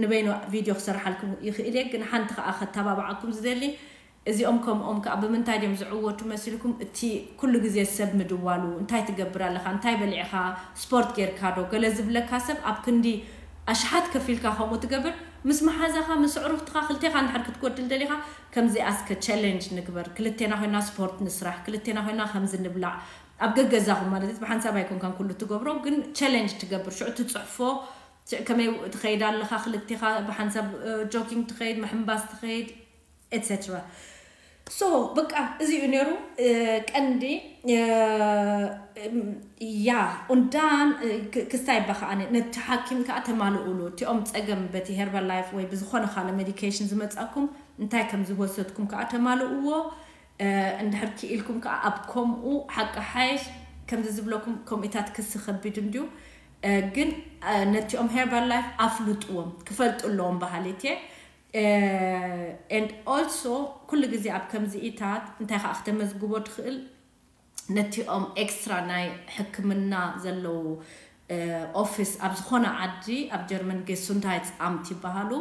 ንበይኑ ቪድዮ ክሰርሓልኩም ይኽእል እየ። ግን ሓንቲ ከዓ ከተባብዓኩም ዝደሊ እዚኦም ከምኦም ከዓ ብምንታይ ድዮም ዝዕወቱ መሲልኩም? እቲ ኩሉ ግዜ ሰብ ምድዋሉ እንታይ ትገብር ኣለኻ፣ እንታይ በሊዕኻ፣ ስፖርት ጌርካ ዶ ገለ ዝብለካ ሰብ ኣብ ክንዲ ኣሽሓት ከፊልካ ከምኡ ትገብር። ምስ መሓዛኻ ምስ ኣዕሩኽትኻ ክልቴኻ እንድሕር ክትጎድል ደሊኻ ከምዚኣስከ ቸለንጅ ንግበር። ክልቴና ኮይና ስፖርት ንስራሕ፣ ክልቴና ኮይና ከምዚ ንብላዕ። ኣብ ገገዛኹም ማለት እዩ፣ ብሓንሳብ ኣይኮንካን ኩሉ ትገብሮ፣ ግን ቸለንጅ ትገብር። ሽዑ ትፅሕፎ፣ ሽዑ ከመይ ትኸይድ ኣለኻ፣ ክልቴኻ ብሓንሳብ ጆጊንግ ትኸይድ፣ ምሕንባስ ትኸይድ ኤትሴትራ። ሶ በቃ እዚ እዩ ነይሩ እ፣ ቀንዲ እ፣ እም፣ ያ ኡንዳን እ፣ ክ- ክስታይ ባ ከዓ ነቲ ሓኪም ከዓ ተማልኡሉ። እቲኦም ፀገም በቲ ሄርባል ላይፍ ወይ ብዝኾነ ካልእ ሜዲኬሽን ዝመፃኩም እንታይ ከም ዝወሰድኩም ከዓ ተማልእዎ። እ፣ እንድሕር ክኢልኩም ከዓ ኣብ ከምኡ ሓቂ ሓይሽ ከምዚ ዝብለኩም ከምኡታት ክሲ ከቢድ እንድዩ። እ፣ ግን እ፣ ነቲኦም ሄርባል ላይፍ ኣፍልጥዎም፣ ክፈልጡ ኣለዎም በሃሊት እየ። ኤንድ ኦልሶ ኩሉ ግዜ ኣብ ከምዚኢታት እንታይ ከዓ ክተመዝግቦ ትኽእል፣ ነቲኦም ኤክስትራ ናይ ሕክምና ዘለዉ እ፣ ኦፊስ ኣብ ዝኾነ ዓዲ ኣብ ጀርመን ጌሱንታይትስ ኣምት ይበሃሉ።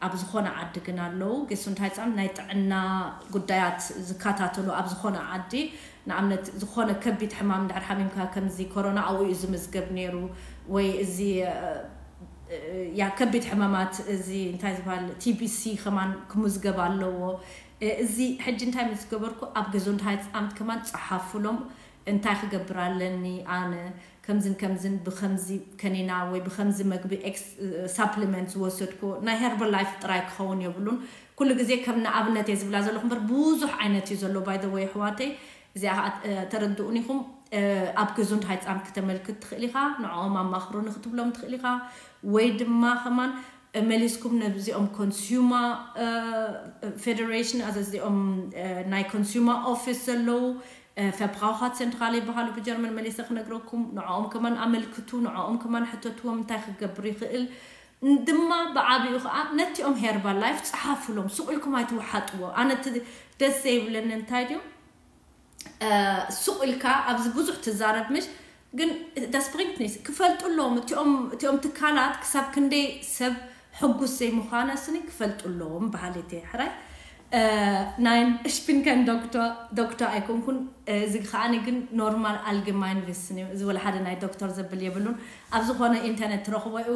ኣብ ዝኾነ ዓዲ ግን ኣለዉ። ጌሱንታይትስ ኣምት ናይ ጥዕና ጉዳያት ዝከታተሉ ኣብ ዝኾነ ዓዲ ንኣብነት ዝኾነ ከቢድ ሕማም እንድሕር ሓሚምካ ከምዚ ኮሮና ኣብኡ እዩ ዝምዝገብ ነይሩ ወይ እዚ እ፣ ያ ከቢድ ሕማማት እዚ እንታይ ዝበሃል ቲቢሲ ከማን ክምዝገብ ኣለዎ። እ፣ እዚ ሕጂ እንታይ ምስ ገበርኩ ኣብ ጌሱንታይትስ ኣምት ከማን ፀሓፉሎም እንታይ ክገብር ኣለኒ ኣነ ከምዝን ከምዝን ብከምዚ ከኒና ወይ ብከምዚ መግቢ ሳፕሊመንት ዝወሰድኩ ናይ ሄርባል ላይፍ ጥራይ ክኸውን የብሉን። ኩሉ ግዜ ከም ንኣብነት እየ ዝብላ ዘለኹ እምበር ብዙሕ ዓይነት እዩ ዘሎ። ባይ ወይ ኣሕዋተይ እዚኣ ከዓ እ፣ ተረድኡኒ ኢኹም። እ፣ ኣብ ጌሱንታይትስ ኣምት ክተመልክት ትኽእል ኢኻ፣ ንዕኦም ኣማኽሩኒ ክትብሎም ትኽእል ኢኻ። ወይ ድማ ከማን እ፣ መሊስኩም ነዚኦም ኮንሱማ እ፣ ፌደሬሽን ኣዘዚኦም እ፣ ናይ ኮንሱማ ኦፊስ ዘለዉ እ፣ ፈብራውኸር ሴንትራል ይበሃሉ ብጀርመን መሊሰ ክነግረኩም። ንዕኦም ከማን ኣመልክቱ፣ ንዕኦም ከማን ሕተትዎም እንታይ ክገብር ይኽእል። ን- ድማ ብዓቢኡ ከዓ ነቲኦም ሄርባል ላይፍ ፀሓፉሎም፣ ሱቕ ኢልኩም ኣይትወሓጥዎ። ኣነ እቲ ደስ ዘይብለኒ እንታይ ድዩ እ፣ ሱቕ ኢልካ ኣብዚ ብዙሕ ትዛረብ ምሽ ግን ዳስፕሪንግኒስ ክፈልጡ ኣለዎም። እቲኦም እቲኦም ትካላት ክሳብ ክንደይ ሰብ ሕጉስ ዘይምዃነ ስኒ ክፈልጡ ኣለዎም በሃሊት እየ። ሕራይ እ፣ ናይን እሽፒንከን ዶክተር ዶክተር ኣይኮንኩን። እዚ ከዓኒ ግን ኖርማል ኣልግማይን ቪስን እዩ። እዚ ወላ ሓደ ናይ ዶክተር ዘብል የብሉን። ኣብ ዝኾነ ኢንተርኔት ትረኽቦ እዩ።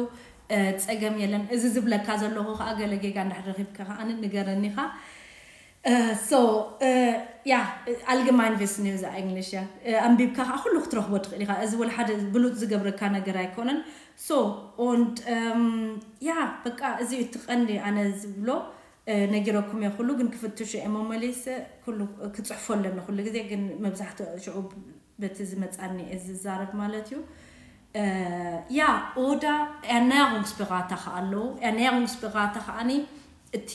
እ፣ ፀገም የለን። እዚ ዝብለካ ዘለኹ ከዓ ገለ ጌጋ እንድሕር ረኺብካ ከዓኒ ንገረኒ ኢኻ። ሶ ያ ኣልግማይን ቪስን እዩ እዚ እንግሊሽ ያ። እ፣ ኣንቢብካ ከዓ ኩሉ ክትረኽቦ ትኽእል ኢኻ። እዚ ወላ ሓደ ብሉፅ ዝገብረካ ነገር ኣይኮነን። ሶ ኦንድ ያ በቃ እዚ እዩ እቲ ቀንዲ ኣነ ዝብሎ። እ፣ ነጊረኩም እየ ኩሉ ግን ክፍትሹ እየ መመሊስ ኩሉ ክፅሕፎ ኣለኒ ኩሉ ግዜ ግን መብዛሕትኡ ሽዑ በቲ ዝመጻኒ እየ ዝዛረብ ማለት እዩ። ያ ኦዳ ernäringsberater ኣለዉ። Ernäringsberater ከዓኒ እቲ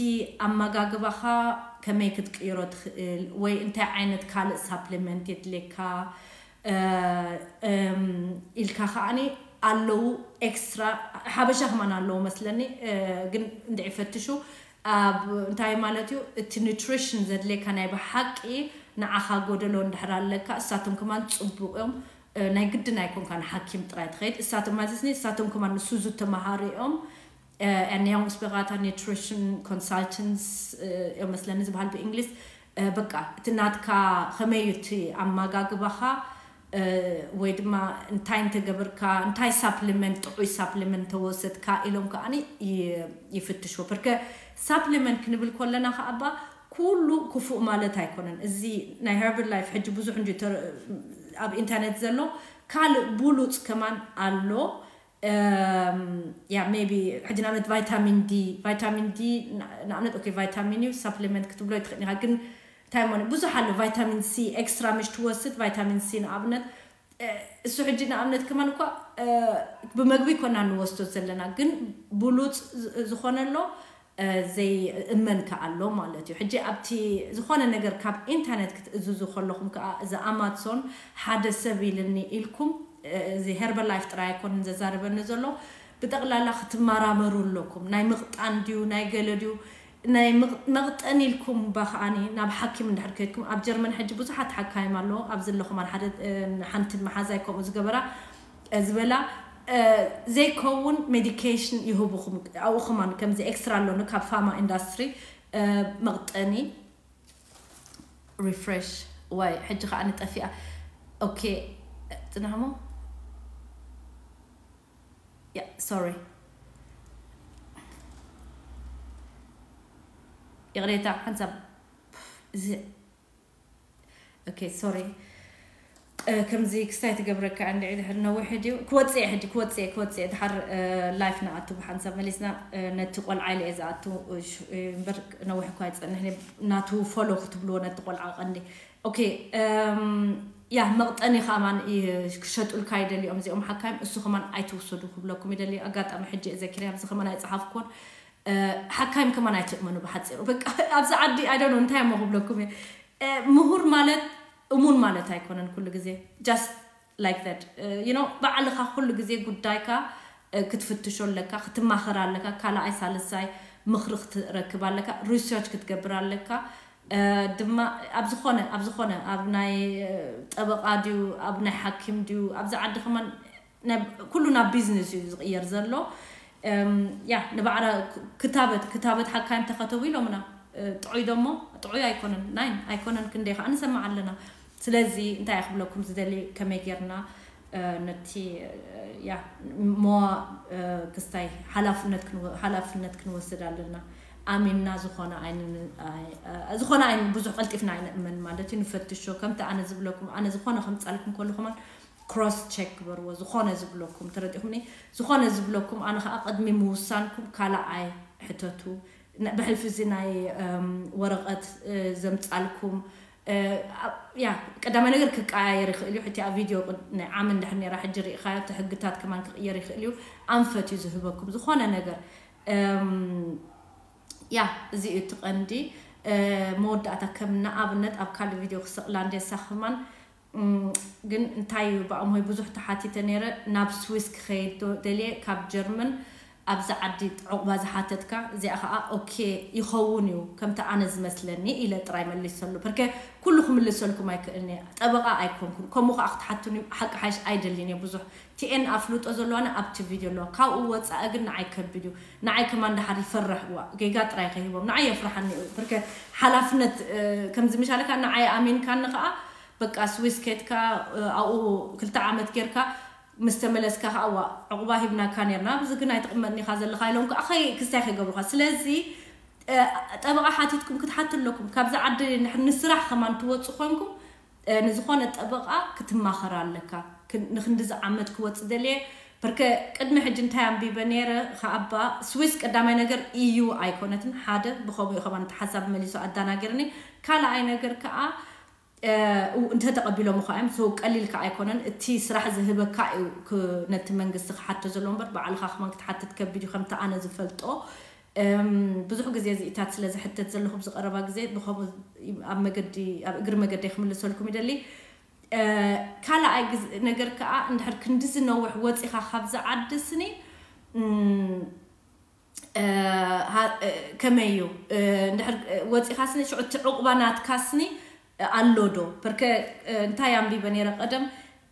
ኣመጋግባኻ ከመይ ክትቅይሮ ትኽእል ወይ እንታይ ዓይነት ካልእ supplement የድልየካ ኢልካ ከዓኒ ኣለዉ። ኤክስትራ ሓበሻ ከማን ኣለዉ መስለኒ። ግን እንድዒ ፈትሹ ኣብ እንታይ ማለት እዩ እቲ nutrition ዘድልየካ ናይ ብሓቂ ንዓኻ ጎደሎ እንድሕር ኣለካ እሳቶም ከማን ጽቡቕ እዮም። ናይ ግድን ኣይኮንካ ንሓኪም ጥራይ ትኸይድ እሳቶም ማለት እሳቶም ከማን ንሱ ዝተመሃሩ እዮም። Ernäringsberater nutrition consultants እዮም መስለኒ ዝበሃል ብእንግሊዝ። በቃ እቲ ናትካ ከመይ እዩ እቲ ኣመጋግባኻ ወይ ድማ እንታይ እንተገብርካ እንታይ supplement ጥዑይ supplement ተወሰድካ ኢሎም ከዓኒ ይፍትሽዎ። ፐርከ supplement ክንብል ከለና ከዓባ ኩሉ ክፉእ ማለት ኣይኮነን። እዚ ናይ herbal life ሕጂ ብዙሕ እንጂ ኣብ ኢንተርኔት ዘሎ ካልእ ብሉፅ ከማን ኣሎ። ያ maybe ሕጂ ንኣብነት vitamin D vitamin D ንኣብነት okay vitamin እዩ supplement ክትብሎ ይትኽእል ኢኻ። ግን እንታይ ሞ ብዙሕ ኣሎ vitamin C extra ምሽ ትወስድ vitamin C ንኣብነት እሱ ሕጂ ንኣብነት ከማን እኳ ብመግቢ ኮና ንወስዶ ዘለና ግን ብሉፅ ዝኾነ ኣሎ ዘይእመን ከኣ ኣሎ ማለት እዩ። ሕጂ ኣብቲ ዝኾነ ነገር ካብ ኢንተርኔት ክትእዝዙ ከለኹም ከኣ እዚ ኣማዞን ሓደ ሰብ ኢልኒ ኢልኩም እዚ herbal life ጥራይ ኣይኮንን ዘዛርበኒ ዘሎ ብጠቕላላ ክትመራመሩ ኣለኩም። ናይ ምቕጣን ድዩ ናይ ገለ ድዩ ናይ መቕጠን ኢልኩም ባ ከዓኒ ናብ ሓኪም እንድሕር ከይድኩም ኣብ ጀርመን ሕጂ ብዙሓት ሓካይም ኣለዉ። ኣብዚ ኣለኹም ሓደ ሓንቲ መሓዛይ ከምኡ ዝገበራ ዝበላ ዘይከውን ሜዲኬሽን ይህቡኹም ኣብኡ ከማን ከምዚ ኤክስትራ ኣለኑ ካብ ፋማ ኢንዳስትሪ መቕጠኒ refresh ዋይ ሕጂ ከዓ ንጠፊኣ okay ጽናሕሞ ያ sorry ይቕሬታ ሓንሳብ እዚ okay sorry ከምዚ ክስታይ ትገብረካ እንድዒ ድሕር ነዊሕ ድዩ ክወፅእ ሕጂ ክወፅእ ክወፅእ ድሓር ላይፍ ንኣቱ ብሓንሳብ መሊስና ነቲ ቆልዓ ኢለ እየ ዝኣቱ እምበር ነዊሕ እኳ ይፀንሕ ናቱ ፎሎ ክትብልዎ ነቲ ቆልዓ ቀንዲ okay ያ መቕጠኒ ከማን ክሸጡልካ ይደልዮም እዚኦም ሓካይም እሱ ከማን ኣይትውሰዱ ክብለኩም ይደሊ ኣጋጣሚ ሕጂ ዘኪርያ ኣብዚ ከማን ኣይፀሓፍኩን ሓካይም ከማን ኣይትእመኑ ብሓፂሩ በቃ ኣብዚ ዓዲ ኣይደኖ እንታይ እሞ ክብለኩም እየ ምሁር ማለት እሙን ማለት ኣይኮነን ኩሉ ግዜ just like that you know ባዕልኻ ኩሉ ግዜ ጉዳይካ ክትፍትሾ ኣለካ ክትማኸር ኣለካ ካልኣይ ሳልሳይ ምኽሪ ክትረክብ ኣለካ research ክትገብር ኣለካ ድማ ኣብ ዝኾነ ኣብ ዝኾነ ኣብ ናይ ጠበቃ ድዩ ኣብ ናይ ሓኪም ድዩ ኣብዚ ዓዲ ከማን ኩሉ ናብ ቢዝነስ እዩ ዝቕየር ዘሎ ያ ንባዕላ ክታበት ክታበት ሓካይም ተኸተቡ ኢሎምና ጥዑይ ደሞ ጥዑይ ኣይኮነን ናይ ኣይኮነን ክንደይ ከዓ ንሰማዕ ኣለና ስለዚ እንታይ ክብለኩም ዝደሊ ከመይ ጌርና ነቲ ያ ሞ ክስታይ ሓላፍነት ክንወስድ ኣለና ኣሚንና ዝኾነ ዝኾነ ኣይ ብዙሕ ቀልጢፍና ኣይንእመን ማለት እዩ ንፈትሾ ከምቲ ኣነ ዝብለኩም ኣነ ዝኾነ ከምፃልኩም ከሉ ከማን cross check ግበርዎ ዝኾነ ዝብለኩም ተረዲኹምኒ ዝኾነ ዝብለኩም ኣነ ከዓ ቅድሚ ምውሳንኩም ካልኣይ ሕተቱ ብሕልፊ እዚ ናይ ወረቐት ዘምፃልኩም ያ ቀዳማይ ነገር ክቀያየር ይኽእል እዩ ሕቲ ኣብ ቪድዮ ናይ ዓም እንድሕር ነራ ሕጂ ርኢኻዮ እቲ ሕግታት ከማን ክቕየር ይኽእል እዩ ኣንፈት እዩ ዝህበኩም ዝኾነ ነገር ያ እዚ እዩ እቲ ቀንዲ መወዳእታ ከም ንኣብነት ኣብ ካልእ ቪድዮ ክሰቕላ እንደ ሳኽማን ግን እንታይ እዩ ብኣምሆይ ብዙሕ ተሓቲተ ነይረ ናብ ስዊስ ክኸይድ ደልየ ካብ ጀርመን ኣብዚ ዓዲ ዕቑባ ዝሓተትካ እዚኣ ከዓ ኦኬ ይኸውን እዩ ከምቲ ኣነ ዝመስለኒ ኢለ ጥራይ መልሰሉ ፐርከ ኩሉ ክምልሰልኩም ኣይክእልን እየ ጠበቃ ኣይኮንኩን ከምኡ ከዓ ክትሓቱን እዩ ሓቂ ሓይሽ ኣይደልን እየ ብዙሕ ቲኤን ኣፍልጦ ዘለዋና ኣብቲ ቪድዮ ኣለዋ ካብኡ ወፃኢ ግን ንዓይ ከቢድ እዩ ንዓይ ከማን ዳሓር ይፈርሕ ዋ ጌጋ ጥራይ ከይህቦም ንዓይ የፍርሓኒ እዩ ፐርከ ሓላፍነት ከምዚ ምሻልካ ንዓይ ኣሚንካኒ ከዓ በቃ ስዊስ ኬትካ ኣብኡ ክልተ ዓመት ጌርካ ምስ ተመለስካ ከዓ ዋ ዕቑባ ሂብናካ ነርና ኣብዚ ግን ኣይትቕመጥኒኻ ዘለኻ ኢሎም ከዓ ክስታይ ከይገብሩካ ስለዚ ጠበቃ ሓቲትኩም ክትሓቱ ኣለኩም ካብዚ ዓዲ ንስራሕ ከማን ትወፁ ኮንኩም ንዝኾነ ጠበቃ ክትማኸር ኣለካ ንክንዲ ዝዓመት ክወፅ ደልየ በርከ ቅድሚ ሕጂ እንታይ ኣንቢበ ነይረ ከኣባ ስዊስ ቀዳማይ ነገር ኢዩ ኣይኮነትን ሓደ ብኸምኡ ከማን ሓሳብ መሊሱ ኣዳናገርኒ ካልኣይ ነገር ከዓ እንተተቐቢሎም እኳ እዮም ሰው ቀሊል ከዓ ኣይኮነን። እቲ ስራሕ ዝህበካ እዩ ነቲ መንግስቲ ክሓቶ ዘሎ እምበር ባዕልኻ ክመን ክትሓትት ከቢድ እዩ። ከምቲ ኣነ ዝፈልጦ ብዙሕ ግዜ እዚኢታት ስለ ዝሕተት ዘለኹ ብዝቀረባ ግዜ ብከምኡ ኣብ መገዲ ኣብ እግሪ መገዲ ክምልሰልኩም ይደሊ። ካልኣይ ነገር ከዓ እንድሕር ክንዲ ዝነውሕ ወፂኻ ካብዚ ዓዲ ስኒ ከመይ እዩ? እንድሕር ወፂኻ ስኒ ሽዑ እቲ ዕቑባ ናትካ ስኒ ኣሎ ዶ? በርከ እንታይ ኣንቢበ ነይረ ቀደም፣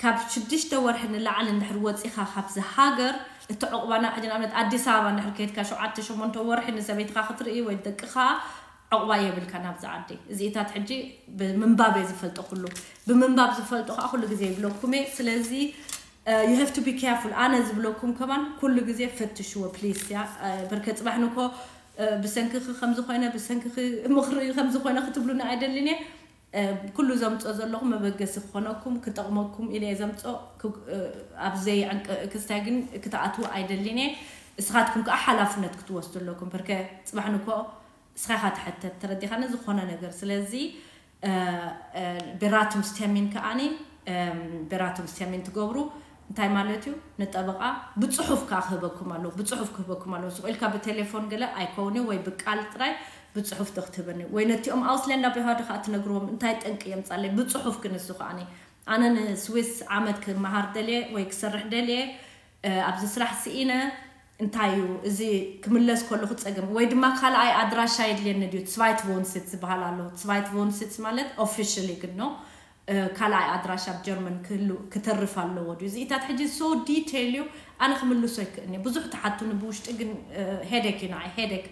ካብ ሽዱሽተ ወርሒ ንላዕሊ እንድሕር ወፂኻ ካብዚ ሃገር እቲ ዕቑባና ሕጂ ንኣብነት ኣዲስ ኣበባ እንድሕር ከይድካ ሸውዓተ ሸሞንተ ወርሒ ንሰበይትካ ክትርኢ ወይ ደቅኻ ዕቑባ የብልካ ናብዚ ዓዲ። እዚኢታት ሕጂ ብምንባብ እየ ዝፈልጦ፣ ኩሉ ብምንባብ ዝፈልጦ ከዓ ኩሉ ግዜ ይብለኩም እየ። ስለዚ you have to be careful። ኣነ ዝብለኩም ከማን ኩሉ ግዜ ፈትሽዎ ፕሊስ። ያ በርከ ፅባሕ ንኮ ብሰንክኺ ከምዝኮይነ ብሰንክኺ ምኽሪ ከምዝኮይነ ክትብሉና ኣይደልን እየ። ኩሉ ዘምፅኦ ዘለኹም መበገሲ ክኾነኩም ክጠቕመኩም ኢለ እየ ዘምፅኦ። ኣብ ዘይዕንቅ ክስታይ ግን ክትኣትዉ ኣይደልን እየ። እስኻትኩም ከዓ ሓላፍነት ክትወስዱ ኣለኩም። በርከ ፅባሕ ንኮ እስኻ ኢኻ ትሕተት፣ ተረዲኻኒ፣ ዝኾነ ነገር። ስለዚ ብራቱም ስተሚን ከዓኒ ብራቱም ስተሚን ትገብሩ እንታይ ማለት እዩ? ንጠበቃ ብፅሑፍ ከዓ ክህበኩም ኣለዎ፣ ብፅሑፍ ክህበኩም ኣለዎ። ስቕ ኢልካ ብቴሌፎን ገለ ኣይከውን እዩ፣ ወይ ብቃል ጥራይ ብፅሑፍ ዶ ክትህበኒ ወይ ነቲኦም ኣውስለንዳ ብሃዱ ከዓ ትነግርዎም እንታይ ጠንቂ የምፃለይ ብፅሑፍ ክንሱ ከዓኒ ኣነ ንስዊስ ዓመት ክመሃር ደልየ ወይ ክሰርሕ ደልየ ኣብዚ ስራሕ ስኢነ እንታይ እዩ እዚ ክምለስ ከለኹ ፀገም ወይ ድማ ካልኣይ ኣድራሻ የድልየኒ ድዩ? ስቫይት ቮንስት ዝበሃል ኣሎ። ስቫይት ቮንስት ማለት ኦፊሽሊ ግን ነው ካልኣይ ኣድራሻ ኣብ ጀርመን ክህሉ ክተርፍ ኣለዎ ድዩ? እዚኢታት ሕጂ ሶ ዲቴይል እዩ። ኣነ ክምልሶ ይክእልኒ ብዙሕ ትሓቱኒ ብውሽጢ ግን ሄደክ እዩ ንዓይ ሄደክ።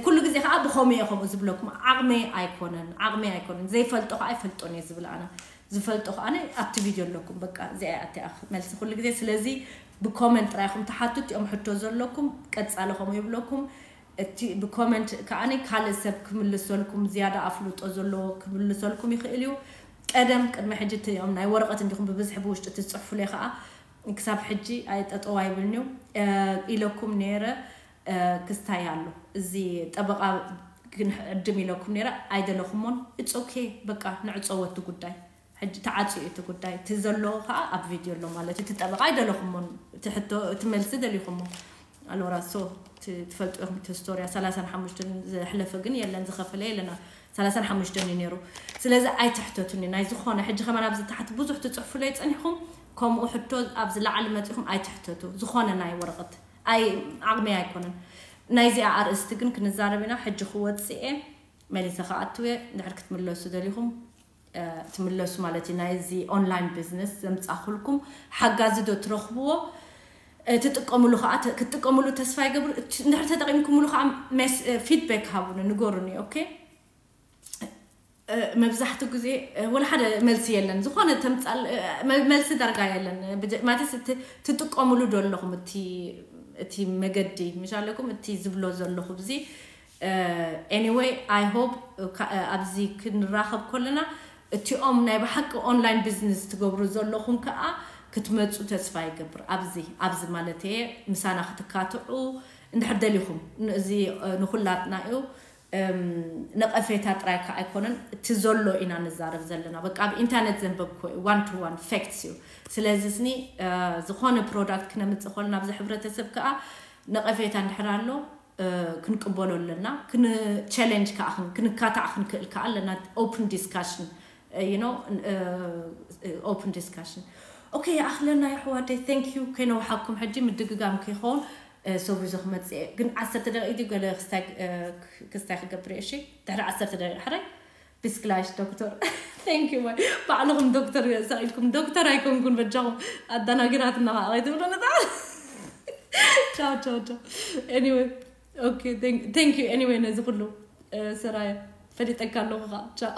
ኩሉ ግዜ ከዓ ብኸምኡ እየ ከምኡ ዝብለኩም። ዓቕመይ ኣይኮነን፣ ዓቕመይ ኣይኮነን። ዘይፈልጦ ከዓ ኣይፈልጦን እየ ዝብል ኣነ። ዝፈልጦ ከዓ ኣብቲ ቪድዮ ኣለኩም። በቃ እዚኣ እያ እቲኣ መልሲ ኩሉ ግዜ። ስለዚ ብኮመንት ጥራይ ኢኹም ትሓቱ። እቲኦም ሕቶ ዘለኩም ቀፃሊ ከምኡ ይብለኩም። እቲ ብኮመንት ከዓ ካልእ ሰብ ክምልሰልኩም ዝያዳ ኣፍልጦ ዘለዎ ክምልሰልኩም ይኽእል እዩ። ቀደም ቅድሚ ሕጂ እቲኦም ናይ ወረቐት እንዲኹም ብብዝሒ ብውሽጢ ትፅሕፉለይ ከዓ ክሳብ ሕጂ ኣይጠጠው ኣይብልንዩ ኢለኩም ነይረ። ክስታይ ኣሎ እዚ ጠበቃ ግን ዕድም ኢለኩም ነይረ ኣይደለኹሞን። እጽ ኦኬ በቃ ንዕፀወ እቲ ጉዳይ። ሕጂ ተዓፅዩ እቲ ጉዳይ እቲ ዘሎ ከዓ ኣብ ቪድዮ ኣሎ ማለት እዩ። እቲ ጠበቃ ኣይደለኹሞን እቲ ሕቶ እቲ መልሲ ደሊኹሞ ኣልወራሶ ትፈልጡ ኢኹም እቲ ስቶሪያ ሰላሳን ሓሙሽተን ዘሕለፈ ግን የለን ዝኸፈለ የለና ሰላሳን ሓሙሽተን እዩ ነይሩ። ስለዚ ኣይትሕተቱኒ ናይ ዝኾነ ሕጂ ከማን ኣብዚ ታሕቲ ብዙሕ ትፅሕፉለይ ፀኒሕኩም ከምኡ ሕቶ ኣብዚ ላዕሊ መፂኹም ኣይትሕተቱ ዝኾነ ናይ ወረቐት ኣይ ዓቕመይ ኣይኮነን። ናይዚኣ ኣርእስቲ ግን ክንዛረብ ኢና። ሕጂ ክወፅእ እየ መሊሰ ክኣትው እየ። እንድሕር ክትምለሱ ደሊኹም ትምለሱ ማለት እዩ። ናይዚ ኦንላይን ቢዝነስ ዘምፃኹልኩም ሓጋዚ ዶ ትረኽብዎ? ትጥቀምሉ ከዓ ክትጥቀምሉ ተስፋ ይገብር። እንድሕር ተጠቂምኩምሉ ከዓ ፊድባክ ሃቡኒ፣ ንገሩኒ። ኦኬ መብዛሕትኡ ግዜ ወላ ሓደ መልሲ የለን። ዝኾነ ተምፃል መልሲ ዳርጋ የለን። ማለት ትጥቀምሉ ዶ ኣለኹም እቲ መገዲ ምሽ ኣለኩም እቲ ዝብሎ ዘለኹ ብዚ anyway I hope ኣብዚ ክንራኸብ ከለና እቲኦም ናይ ብሓቂ ኦንላይን ቢዝነስ ትገብሩ ዘለኹም ከዓ ክትመፁ ተስፋ ይገብር። ኣብዚ ኣብዚ ማለት እየ ምሳና ክትካትዑ እንድሕር ደሊኹም እዚ ንኩላትና እዩ። ነቐፌታ ጥራይ ከዓ ኣይኮነን እቲ ዘሎ ኢና ንዛረብ ዘለና። በቃ ኣብ ኢንተርኔት ዘንበብኮ እዩ one to one facts እዩ። ስለዚ ስኒ ዝኾነ ፕሮዳክት ክነምፅእ ከለና ኣብዚ ሕብረተሰብ ከዓ ነቐፌታ እንድሕር ኣሎ ክንቅበሎ ኣለና። ቻለንጅ ከዓ ክንካታዕ ክንክእል ከዓ ኣለና። ኦፕን ዲስካሽን you know open discussion okay ይኣኽለና የሕዋደይ thank you ከይነውሓኩም ሕጂ ምድግጋም ከይኸውን ሶቪዞ ክመፅእ ግን ዓሰርተ ደቂቕ ድዩ ገለ ክስታይ ክገብር እሺ ድሕሪ ዓሰርተ ደቂቕ ሕራይ ቢስክላሽ ዶክተር thank you ባዕልኹም ዶክተር ሰቂልኩም ዶክተር ኣይኮንኩን በጃኹም ኣዳናጊራት እናኸዓ ትብሎ ነታ ቻው ቻው ቻው anyway okay thank you anyway ነዚ ኩሉ ሰራየ ፈሊጠካ ኣለኹ ከዓ ቻው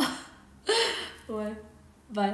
ባይ